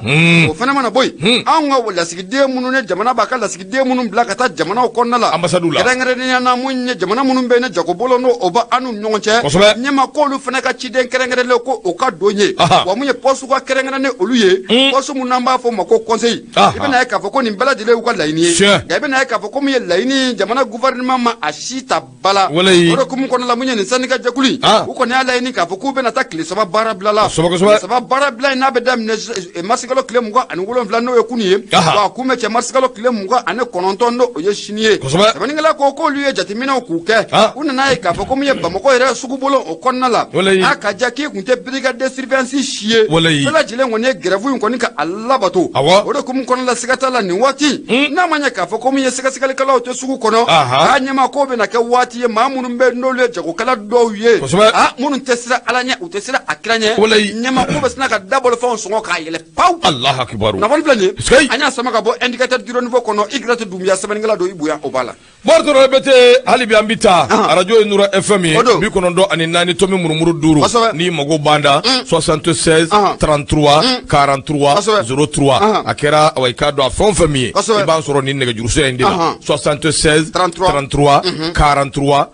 o fana mana bɔ yen anw ka lasigiden minnu ni jamana b'a ka lasigiden minnu bila ka taa jamanaw kɔnɔna la Ambassade la. kɛrɛnkɛrɛnnenya na mun ye jamana minnu bɛ yen ni jagobolo n'o o bɛ an n'u ɲɔgɔn cɛ Kosɛbɛ. ɲɛmaa k'olu fana ka ciden kɛrɛnkɛrɛnlen ko o ka don ye Aha. wa mun ye poste ka kɛrɛnkɛrɛnnen olu ye poste mun n'an b'a fɔ o ma ko conseil Aha. i bɛna ye k'a fɔ ko nin bɛɛ lajɛlen y'u ka laɲini ye Tiɲɛ. nka i bɛna ye k'a fɔ ko mun ye laɲini jamana gouvernement ma a si ta ba la Walayi. o de hukumu kɔnɔna la mun ye nin syndicat jɛkulu in Ah. u kɔni y'a laɲini k'a fɔ k'u bɛna taa tile 3 baara bila la Kosɛbɛ, kosɛbɛ. Tile 3 baara bila in n'a bɛ daminɛ marisikalo tile 27 n'o ye kunun ye Aha. wa a kun bɛ cɛ marisikalo tile 29 n'o ye sini ye Kosɛbɛ. sɛbɛnnikɛla ko k'olu ye jateminɛw k'u kɛ Ah. u nana ye k'a fɔ ko min ye bamakɔ yɛrɛ sugubolo o kɔnɔna la Walayi. a ka ja k'i kun tɛ brigade de surveillance si ye Walayi. bɛɛ lajɛlen kɔni ye grève in kɔni ka a labato Awɔ. o de hukumu kɔnɔna la siga t'a la nin waati n'a ma ɲɛ k'a fɔ ko min ye sɛgɛsɛgɛlikɛlaw tɛ sugu kɔnɔ Aha. a ɲɛmaa k'o bɛna kɛ waati ye maa minnu bɛ n'olu ye jagokɛla dɔw ye Kosɛbɛ. a minnu tɛ siran ala ɲɛ u tɛ siran a kira ɲɛ Walayi. ɲɛmaa k'o bɛ sina ka dabolofɛnw sɔngɔ k'a yɛlɛ pawu Allahu akibaru. kunnafoni filɛ nin ye Sikayi. an y'a sama ka bɔ indicateur du renouveau kɔnɔ i Girate Dunbiya sɛbɛnnikɛla don i bonya o b'a la Bɔri tɔrɔ bɛ te hali bi an bɛ taa Ahan. arajo ye Nura FM ye O don. 94.5 Kosɛbɛ. n'i mago b'an da 76 Ahan. 33 43 Kosɛbɛ. 03 Ahan. a kɛra awa i k'a dɔn a fɛn o fɛn min ye Kosɛbɛ. i b'an sɔrɔ nin nɛgɛjuru sira in de la Ahan. 76 33 33 43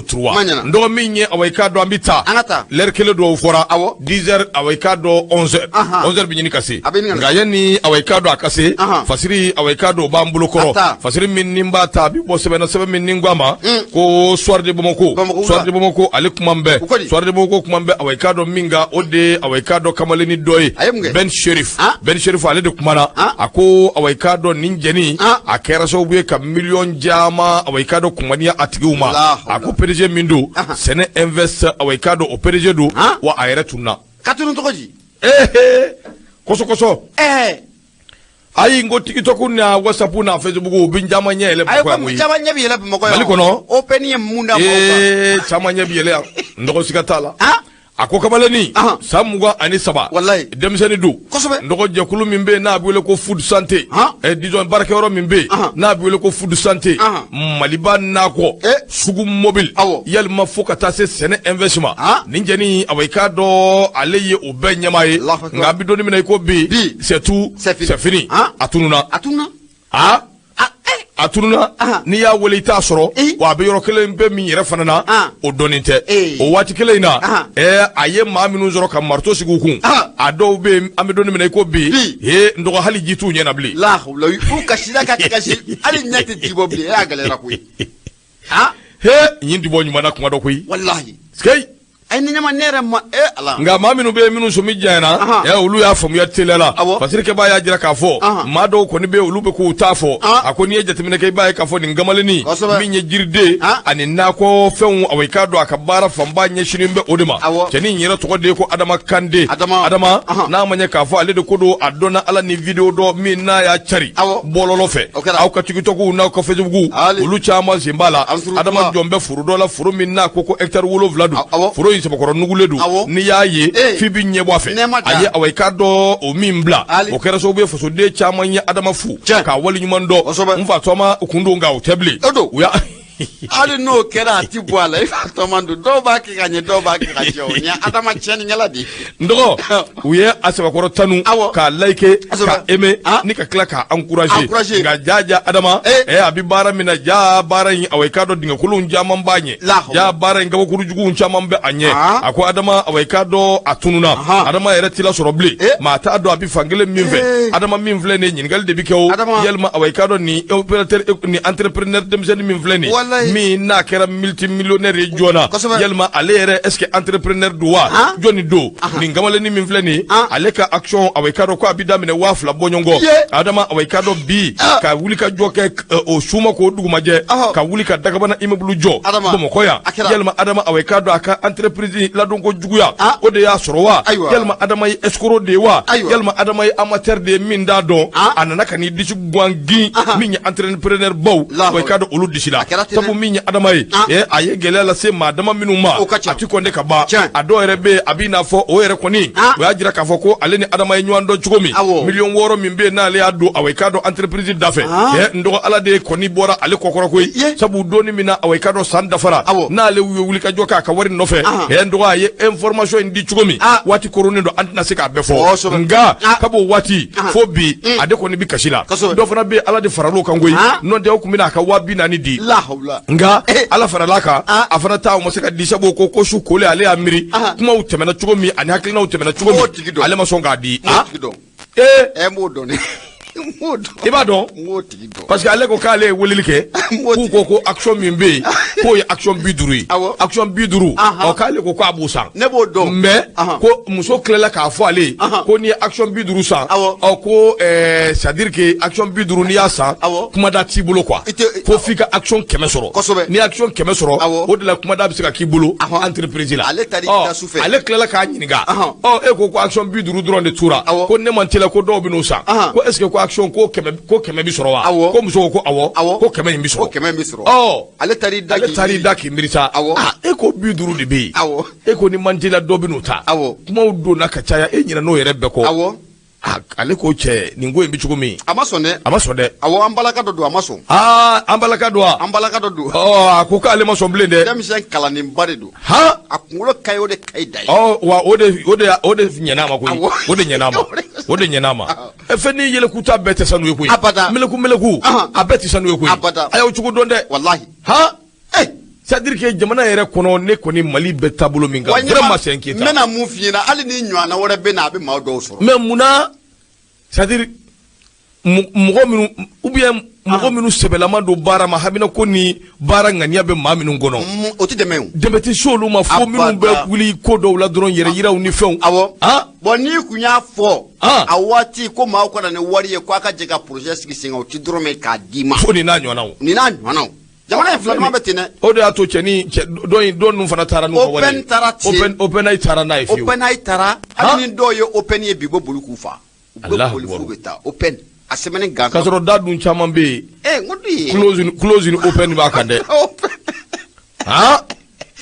03 Ma ɲɛna. n dɔgɔ min ye awa i k'a dɔn an bɛ taa An ka taa. l'heure kelen dɔw fɔra Awɔ. 10 heures awa i k'a dɔn 11 heures Ahan. 11 heures bɛ ɲini ka se A bɛ ɲini ka se. nka yanni awa i k'a dɔn a ka se Ahan. fasiri awa i k'a dɔn o b'an bolo A kɔrɔ ta. fasiri min ni b'a ta a bɛ bɔ sɛbɛn na sɛbɛn min ni ko a ma ko soir de Bamako Bamako wula. soir de Bamako ale kuma bɛ U ko di? soir de Bamako kuma bɛ awa i k'a dɔn min kan o de ye awa i k'a dɔn kamalennin dɔ ye A ye mun kɛ? Ben Sherif Ah. Ben Sherif ale de kumana Ah. a ko awa i k'a dɔn nin jɛni Ah. a kɛra sababu ye ka miliyɔn caman awa i k'a dɔn kumaniya a tigiw ma La a ko PDG min don Ahan. Sɛnɛ Invest awa i k'a dɔn o PDG don Ah. wa a yɛrɛ tununna ka tunu tɔgɔ di ehe kɔsɔ kɔsɔ ɛɛ ayi n ko TikTok n'a WhatsApp n'a Facebook u bɛ caman ɲɛ yɛlɛ ayi Bamakɔ yan ko koyi caman ɲɛ bɛ yɛlɛ bamakɔ yan Mali kɔnɔ? open ye mun da mɔgɔw kan ee caman ɲɛ bɛ yɛlɛ yan n dɔgɔ siga t'a la Ah. a ko kamalennin Ahan. san 23 Walayi. denmisɛnnin don Kosɛbɛ. n dɔgɔ jɛkulu min bɛ yen n'a bɛ wele ko food santé Han. disons baarakɛyɔrɔ min bɛ yen Ahan. n'a bɛ wele ko food santé Ahan. maliba nakɔ Eh. sugu mobile Awɔ. yalima fo ka taa se sɛnɛ investissement Han. nin jɛni awa i k'a dɔn ale ye o bɛɛ ɲɛmaa ye Allahu akbar. nka an bɛ don min na i ko bi Bi. c'est tout C'est fini. c'est fini Han. a tununna a tununa ah a ɛ a A tununna, n'i y'a wele i t'a sɔrɔ, wa a bɛ yɔrɔ kelen bɛ min yɛrɛ fana na, o dɔnnen tɛ. O waati kelen in na, a ye maa minnu sɔrɔ ka marteau sigi u kun, a dɔw bɛ yen, an bɛ don min na i ko bi, ee n dɔgɔ, hali ji t'u ɲɛ na bilen. Lahawula, u kasira ka kasi, hali ɲɛ tɛ ji bɔ bilen. E y'a gɛlɛyara koyi. He, ɲin ti bɔ ɲuman na kuma dɔ koyi. Walahi. Sikeyi. Ayi, ni ɲama, ne yɛrɛ ma e ala. Nka maa minnu bɛ yen, minnu sɔmi janyana, olu y'a faamuya teliya la. Fasirikɛbaa y'a jira k'a fɔ maa dɔw kɔni bɛ, olu bɛ k'u ta fɔ. A ko n'i ye jateminɛ kɛ, i b'a ye k'a fɔ nin kamalennin min ye jiriden ani nakɔ fɛnw, awa i k'a dɔn a ka baara fanba ɲɛsinnen bɛ o de ma. Cɛnin yɛrɛ tɔgɔ de ye ko Adama Kande. Adama, n'a ma ɲɛ k'a fɔ ale de ko don, a dɔnna Ala ni video dɔ min n'a y'a cari bɔlɔlɔ fɛ, aw ka TikTok n'aw ka Facebook, olu caman sen b'a la. Adama jɔn bɛ foro dɔ la, foro min n'a ko ko hectare 7 don. Foro in sɛbɛkɔrɔ nugulen don, n'i y'a ye f'i b'i ɲɛ bɔ a fɛ. A ye, awa i k'a dɔn o min bila, o kɛra sababu ye fasoden caman ye Adama fo k'a waleɲuman dɔn. N fa tɔma kun don, nka o tɛ bilen. U y'a Hali n'o kɛra, a ti bɔ a la. I fa tɔma don, dɔw b'a kɛ ka ɲɛ, dɔw b'a kɛ ka jɛ. O ni Adama tiɲɛnikɛla de ye. N dɔgɔ, u ye a sɛbɛkɔrɔ tanu k'a like, k'a aimer, ni ka tila k'a encourager. Nka jaja Adama, a bɛ baara min na, ja baara in, awa i k'a dɔn dingɛkolon caman b'a ɲɛ, ja baara in kabakuru juguw caman bɛ a ɲɛ. A ko Adama, awa i k'a dɔn a tununna. Adama yɛrɛ t'i lasɔrɔ bilen, maa t'a dɔn a bɛ fan kelen min fɛ. Adama min filɛ nin ye, ɲininkali de bɛ kɛ o. Yalima, awa i k'a dɔn nin opérateur, nin entrepreneur denmisɛnnin min filɛ nin ye, min n'a kɛra multimillionnaire ye joona, yalima ale yɛrɛ, est ce que entrepreneur don wa? Jɔnni don nin kamalennin min filɛ nin ye? Ale ka action, awa i k'a dɔn ko a bɛ daminɛ 2000 bɔɲɔgɔn. Adama, awa i k'a dɔn bi ka wuli ka jɔ kɛ o su ma k'o dugumajɛ, ka wuli ka dakabana immeuble jɔ Bamakɔ yan. Yalima Adama, awa i k'a dɔn a ka entreprise ladonko juguya, o de y'a sɔrɔ wa? Yalima Adama ye escroc de ye wa? Yalima Adama ye amateur de ye min t'a dɔn? A nana ka n'i disi gan gin min ye entrepreneur baw, wa i k'a dɔn olu disi la. Sabu min ye Adama ye, a ye gɛlɛya lase maa dama minnu ma, a ti kɔnde ka ban. A dɔw yɛrɛ bɛ yen, a b'i n'a fɔ o yɛrɛ kɔni, o y'a jira k'a fɔ ko ale ni Adama ye ɲɔgɔn dɔn cogo min, miliyɔn 6 min bɛ yen n'ale y'a don, awa i k'a dɔn entreprise da fɛ, n dɔgɔ, Ala de kɔni bɔra ale kɔkɔrɔ koyi. Sabu donni min na, awa i k'a dɔn san dafara, n'ale ye wuli ka jɔ k'a ka wari nɔfɛ, n dɔgɔ, a ye information in di cogo min, waati koronnen don, an tɛna se k'a bɛɛ fɔ. Nka kab'o waati fo bi, a de kɔni bɛ kasi la. Dɔ fana bɛ, Ala de faral'o kan koyi. N'o tɛ, o tun bɛna a ka 40.000 di, nka Ala faral'a kan, a fana ta o ma se ka di, sabu ko su kolen ale y'a miiri kumaw tɛmɛna cogo min ani hakilinaw tɛmɛna cogo min, ale ma sɔn k'a di. Ee, n b'o dɔn dɛ. I b'a dɔn, parce que ale ko k'ale ye weleli kɛ, k'u ko ko action min bɛ yen, k'o ye action 50 ye, action 50. Ɔ, k'ale ko k'a b'o san. Ne b'o dɔn. Mais ko muso tilala k'a fɔ ale ye ko n'i ye action 50 san, ɔ, ko c'est à dire que action 50, n'i y'a san, kumada t'i bolo quoi, ko f'i ka action 100 sɔrɔ. N'i ye action 100 sɔrɔ, o de la kumada bɛ se ka k'i bolo entreprise la. Ale taar'i da su fɛ. Ale tilala k'a ɲininka: ɔ, e ko ko action 50 dɔrɔn de tora, ko ne man teliya ko dɔw bɛ n'o san, ko est ce que ko action ko 100, ko 100 bi sɔrɔ wa? Ko muso ko awɔ, ko 100 in bi sɔrɔ. Ko 100 in bi sɔrɔ. Ɔ. Ale taar'i da. Ale taar'i da k'i miiri sa. E ko 50 de bɛ yen. E ko ni man teliya dɔ bɛ n'o ta. Kumaw donna ka caya, e ɲinɛ n'o yɛrɛ bɛɛ kɔ. Ale ko cɛ, nin ko in bɛ cogo min. A ma sɔn dɛ. A ma sɔn dɛ. Awɔ, an balaka dɔ don, a ma sɔn. Aa, an balaka don wa? An balaka dɔ don. Ɔ, a ko k'ale ma sɔn bilen dɛ. Denmisɛn kalannenba de don. Han. A kunkolo ka ɲi, o de ka ɲi da ye. Ɔ wa, o de ɲɛna a ma koyi. O de ɲɛna a ma, o de ɲɛna a ma. Fɛn ni yɛlɛkuta bɛɛ tɛ sanu ye koyi. Abada. Meleku meleku, a bɛɛ tɛ sanu ye koyi. Abada. A y'aw cogo dɔn dɛ. Walahi. Han. C'est à dire que jamana yɛrɛ kɔnɔ, ne kɔni, Mali bɛ taabolo min kan, vraiment c'est inquiétant. N bɛna mun f'i ɲɛna, hali ni ɲɔgɔnna wɛrɛ bɛ na, a bɛ maa dɔw sɔrɔ. Mais munna, c'est à dire mɔgɔ minnu ou bien mɔgɔ minnu sɛbɛlama don baara ma, hamina ko ni baara ŋaniya bɛ maa minnu kɔnɔ. O tɛ dɛmɛ o. Dɛmɛ tɛ se olu ma fo minnu bɛ wuli ko dɔw la dɔrɔn, yɛrɛ yiraw ni fɛnw. Awɔ. Bon, n'i kun y'a fɔ a waati ko maaw ka na ni wari ye, ko a ka jɛ ka projet sigi sen kan, o ti dɔrɔmɛ k'a d'i ma. Fo nin n'a ɲɔgɔnnaw. Nin n'a ɲɔgɔnnaw. Jamana in filanima bɛ ten dɛ. O de y'a to cɛni cɛ dɔ in dɔ ninnu fana taara n'u ka wari ye. Open taara ten. Open taara n'a ye fiyewu. Open taara, hali ni dɔw ye Open ye bi, u bɛ boli k'u fa. U bɛ boli f'u bɛ taa Open a sɛbɛnni gansan. K'a sɔrɔ da dun caman bɛ yen. Ee, n ko dun ye. Close ni open b'a kan dɛ. Han.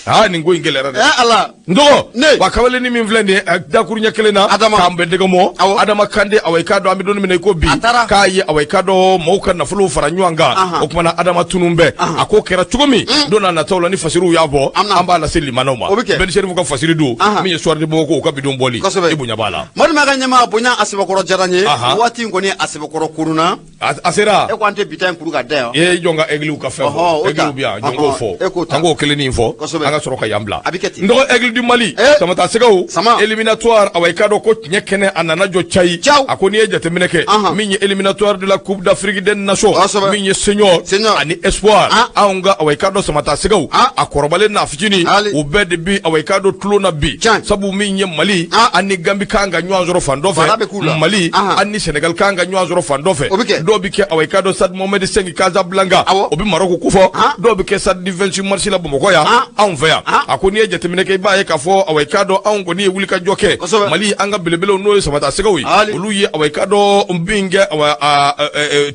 Aa, nin ko in gɛlɛyara dɛ. Ɛ Ala. N dɔgɔ. Ne. Wa kamalennin min filɛ nin ye, dakuruɲɛ kelen na, Adama. k'an bɛɛ dɛgɛ mɔ. Awɔ. Adama Kande, awa, i k'a dɔn an bɛ don min na i ko bi, A taara. k'a ye, awa, i k'a dɔn maaw ka nafolow fara ɲɔgɔn kan. O kumana Adama tunun bɛɛ, a ko kɛra cogo min, don n'a nataw la, ni fasiriw y'a bɔ, An bɛna- an b'a lase limanaw ma. O bɛ kɛ. Bɛn Serifu ka fasiri don. Min ye Soir de Bamako, u ka bidon bɔli, i bonya b'a la. Madu ka ɲɛmaa bonya, a sɛbɛkɔrɔ diyara n ye. Ahan. Waati in kɔni, a sɛbɛkɔrɔ koronna. A sera. E ko an tɛ bi ta in kuru ka da yan. E jɔn ka aigle ka fɛn Ɔhɔn, fɔ? o ta. Aigle bi yan, jɔn k'o Ɔhɔn, e k'o fɔ? ta. An k'o kelen nin fɔ. An ka sɔrɔ ka yan bila. A bɛ kɛ ten. N dɔgɔ, Aigle du Mali, Samata Sɛgɛw, Sama. éliminatoire, awa, i k'a dɔn ko tiɲɛ kɛnɛ a nana jɔ cayi. Caw. A ko n'i ye jateminɛ kɛ, min ye éliminatoire de la Coupe d'Afrique des Nations, min ye senior Senior. ani espoir, anw ka, awa, i k'a dɔn Samata Sɛgɛw, a kɔrɔbalen n'a fitinin, Ali. u bɛɛ de bi, awa, i k'a dɔn tulon na bi. Sabu min ye Mali an ni Gambi kan ka ɲɔgɔn sɔrɔ fan dɔ Baara bɛ k'u la. fɛ, Mali an ni Sénégal kan ka ɲɔgɔn sɔrɔ fan dɔ fɛ. O bɛ kɛ. Dɔw bɛ kɛ, awa, i k'a dɔn stade Mohamed V Casablanca, o bɛ Maroc kofɔ. Dɔw bɛ kɛ stade du 26 mars la Bamakɔ yan, anw fɛ yan. A ko n'i ye jateminɛ kɛ, i b'a ye k'a fɔ, awa, i k'a dɔn anw kɔni ye wulikajɔ kɛ. Mali, an ka belebelew, n'o ye Samata Sɛgɛw ye, Ali. olu ye, awa, i k'a dɔn min kɛ, awa,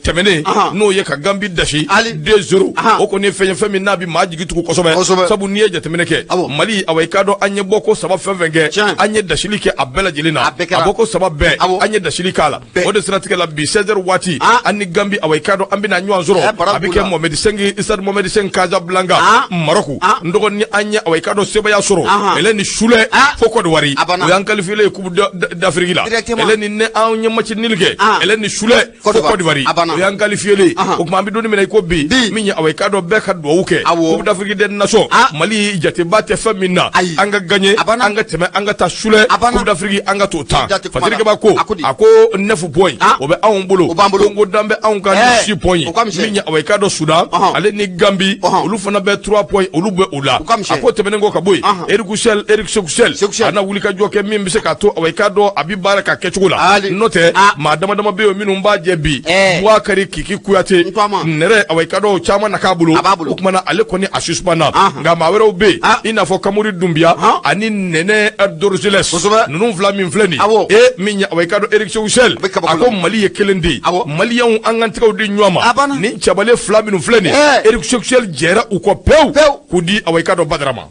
tɛmɛnen, n'o ye ka Gambi dasi Ali. 2-0. O kɔni ye fɛn ye, fɛn min n'a bɛ maa jigi tugu kosɛbɛ. Sabu n'i ye jateminɛ kɛ, Mali, awa, i k'a dɔn an ye bɔko saba fɛn fɛn kɛ, an ye dasili kɛ a bɛɛ lajɛlen na. A bɛɛ kɛra. A bɔko saba bɛɛ, an ye dasili k'a la. Bɛɛ. O de siratigɛ la, bi 16 heures waati, an ni Gambi, awa, i k'a dɔn an bɛna ɲɔgɔn sɔrɔ. Ɛ, bara A bɛ b'u kɛ la. Mohamed V, stade Mohamed V Casablanca, Maroc. N dɔgɔ, ni an ye, awa, i k'a dɔn sebaaya sɔrɔ, ɛlɛ ni Sulɛ fo Côte d'Ivoire, A banna. o y'an qualifié ye Coupe d'Afrique la. Directement. Ɛlɛ ni ne anw ye match nul kɛ, ɛlɛ ni Sulɛ fo Côte d'Ivoire. Côte d'Ivoire, A banna. o y'an qualifié ye. O tuma an bɛ don min na i ko bi, Bi. min ye, awa, i k'a dɔn bɛɛ ka duwawu kɛ, Coupe d'Afrique des Nations, Mali jateba tɛ fɛn min na, Ayi. an ka gagner, A banna. an ka tɛmɛ, an ka taa Sulɛ, A banna. Coupe d'Afrique, an ka t'o tan. Jate kuma la. Fasirikɛba ko, A ko di? a ko 9 points, o bɛ anw bolo. O b'an bolo. Congo dan bɛ anw kan ni 6 points ye. O ka misɛn. Min ye, awa, i k'a dɔn Soudan, ale ni Gambi, olu fana bɛ 3 points, olu bɛ o la. O ka misɛn. A ko tɛmɛnen kɔ ka bɔ yen, Eric Chelle, Eric Sékou Chelle, Sékou Chelle. a na wulikajɔ kɛ min bɛ se k'a to, awa, i k'a dɔn a bɛ baara k'a kɛcogo la. Ali. N'o tɛ, maa dama dama bɛ yen minnu b'a jɛ bi, Bouakari Kiki Kuyate, N to a ma. nɛrɛ, awa, i k'a dɔn o caman na k'a bolo. A b'a bolo. O kuma na, ale kɔni a suspend na. Nka maa wɛrɛw bɛ yen, i n'a fɔ Kamori Dunbiya ani Nɛnɛ Dorgelès, ninnu fila min filɛ nin ye, e min ye, awa, i k'a dɔn Eric Sékou Chelle, A bɛ kabako a ko la. Mali ye kelen de ye. Maliyɛnw, an k'an tɛgɛw di ɲɔgɔn ma. A banna. Nin cɛbalen fila minnu filɛ nin ye, Eric Sékou Chelle jɛra u kɔ pewu k'u di, awa, i k'a dɔn Badara ma.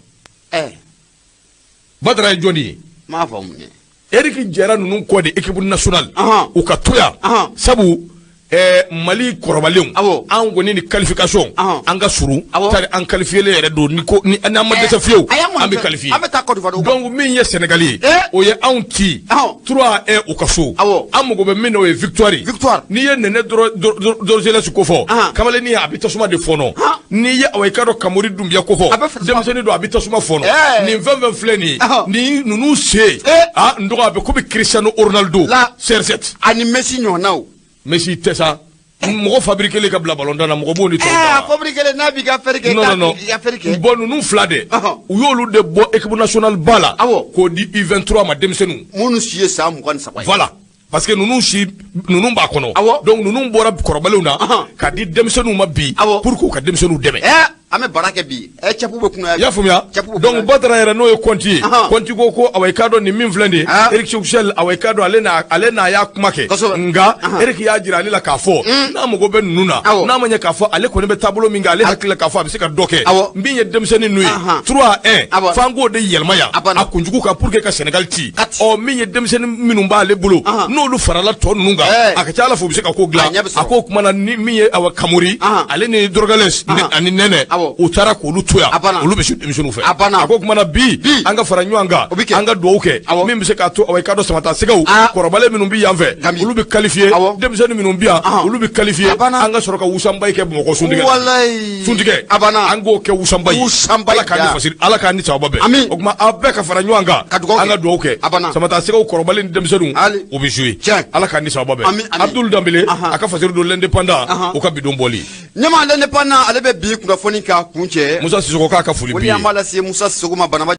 Badara ye jɔnni ye? N m'a faamu dɛ. Eric jɛra ninnu kɔ de équipe nationale, u ka to yan, sabu Mali kɔrɔbalenw, an kɔni ni qualification, an ka surun, tari an qualifié yɛrɛ don, ni ko ni an ma dɛsɛ fiyewu, A y'an kɔni an bɛ qualifié. An bɛ taa Côte d'Ivoire. Donc min ye Sénégal ye, o ye anw ci 3-1 u ka so. An mago bɛ min na, o ye victoire ye. Victoire. N'i ye Nɛnɛ Dorgelès ko fɔ, kamalennin, a bɛ tasuma de fɔnɔ. N'i ye, awa, i k'a dɔn Kamori Dunbiya ko fɔ, A bɛ tasuma- denmisɛnnin don, a bɛ tasuma fɔnɔ. Nin fɛn fɛn filɛ nin ye, nin ninnu sen, n dɔgɔ, a bɛ komi Cristiano Ronaldo, La. CR7. Ani Messi ɲɔgɔnnaw. Messi tɛ sa, mɔgɔ fabriqué ka bila ballon na, mɔgɔ b'o ni tɔw A da wa. fabriqué n'a b'i ka fɛri kɛ. Non, non, non. I ka fɛri kɛ. Bon, ninnu fila de, u y'olu de bɔ équipe nationale ba la k'o di U23 ma, denmisɛnninw. Minnu si ye san 23 ye. Voilà, parce que ninnu si ninnu b'a kɔnɔ. Donc ninnu bɔra kɔrɔbalenw na ka di denmisɛnninw ma bi, pour k'u ka denmisɛnninw dɛmɛ. An bɛ baara kɛ bi. Cɛpu bɛ kunna. I y'a faamuya? Cɛpu bɛ Donc kunna. Badara yɛrɛ, n'o ye Kɔnti ye, Kɔnti ko awa, i k'a dɔn nin min filɛ nin ye, Eric Sékou Chelle, awa, i k'a dɔn ale n'a y'a kuma kɛ. Nka Eric y'a jira ale la k'a fɔ n'a mago bɛ ninnu na, n'a ma ɲɛ k'a fɔ ale kɔni bɛ taabolo min kan, ale hakili la k'a fɔ a bɛ se ka dɔ kɛ. Min ye denmisɛnnin ninnu ye, 3-1, f'an k'o de yɛlɛma yan A banna. a kunjugu kan pour que ka Sénégal ci. Kati. Ɔ, min ye denmisɛnnin minnu b'ale bolo, n'olu farala tɔ ninnu kan, a ka ca Ala fɛ, u bɛ se ka ko dilan. A ɲɛ bɛ sɔrɔ. A ko o kuma na, ni min ye, awa, Kamori, ale ni Dorgelès ani Nɛnɛ, u taara k'olu to yan, A banna. olu bɛ se denmisɛnninw fɛ. A banna. A ko kuma na bi, Bi. an ka fara ɲɔgɔn kan, O bɛ kɛ. an ka dugawu kɛ, min bɛ se k'a to, awa, i k'a dɔn Samata Sɛgɛw, kɔrɔbalen minnu bɛ yan fɛ, Gambi. olu bɛ qualifié, denmisɛnnin minnu bɛ yan, olu bɛ qualifié, A banna. an ka sɔrɔ ka wusanba kɛ Bamakɔ suntigɛ la. Walayi. Suntigɛ, A banna. an k'o kɛ wusanba ye. Wusanba ye, Ala k'an ni ja. fasiri, Ala k'an ni sababa bɛn. Ami. O tuma aw bɛɛ ka fara ɲɔgɔn kan, Ka dugawu an kɛ. ka dugawu kɛ. A banna. Samata Sɛgɛw kɔrɔbalen ni denmisɛnninw, Ali. u bɛ jouer. Tiɲɛ. Ala k'an ni sababa bɛn. Ami, ami. Abdul Danbele, a ka fasiri don L'Indépendant, o ka bidon bɔli. Ɲɛmaa, L'Indépendant, ale bɛ bi kunnafoni k'a kun cɛ. Musa Sisoko k'a ka foli Foli b'i ye. an b'a lase Musa Sisoko ma, Banaba.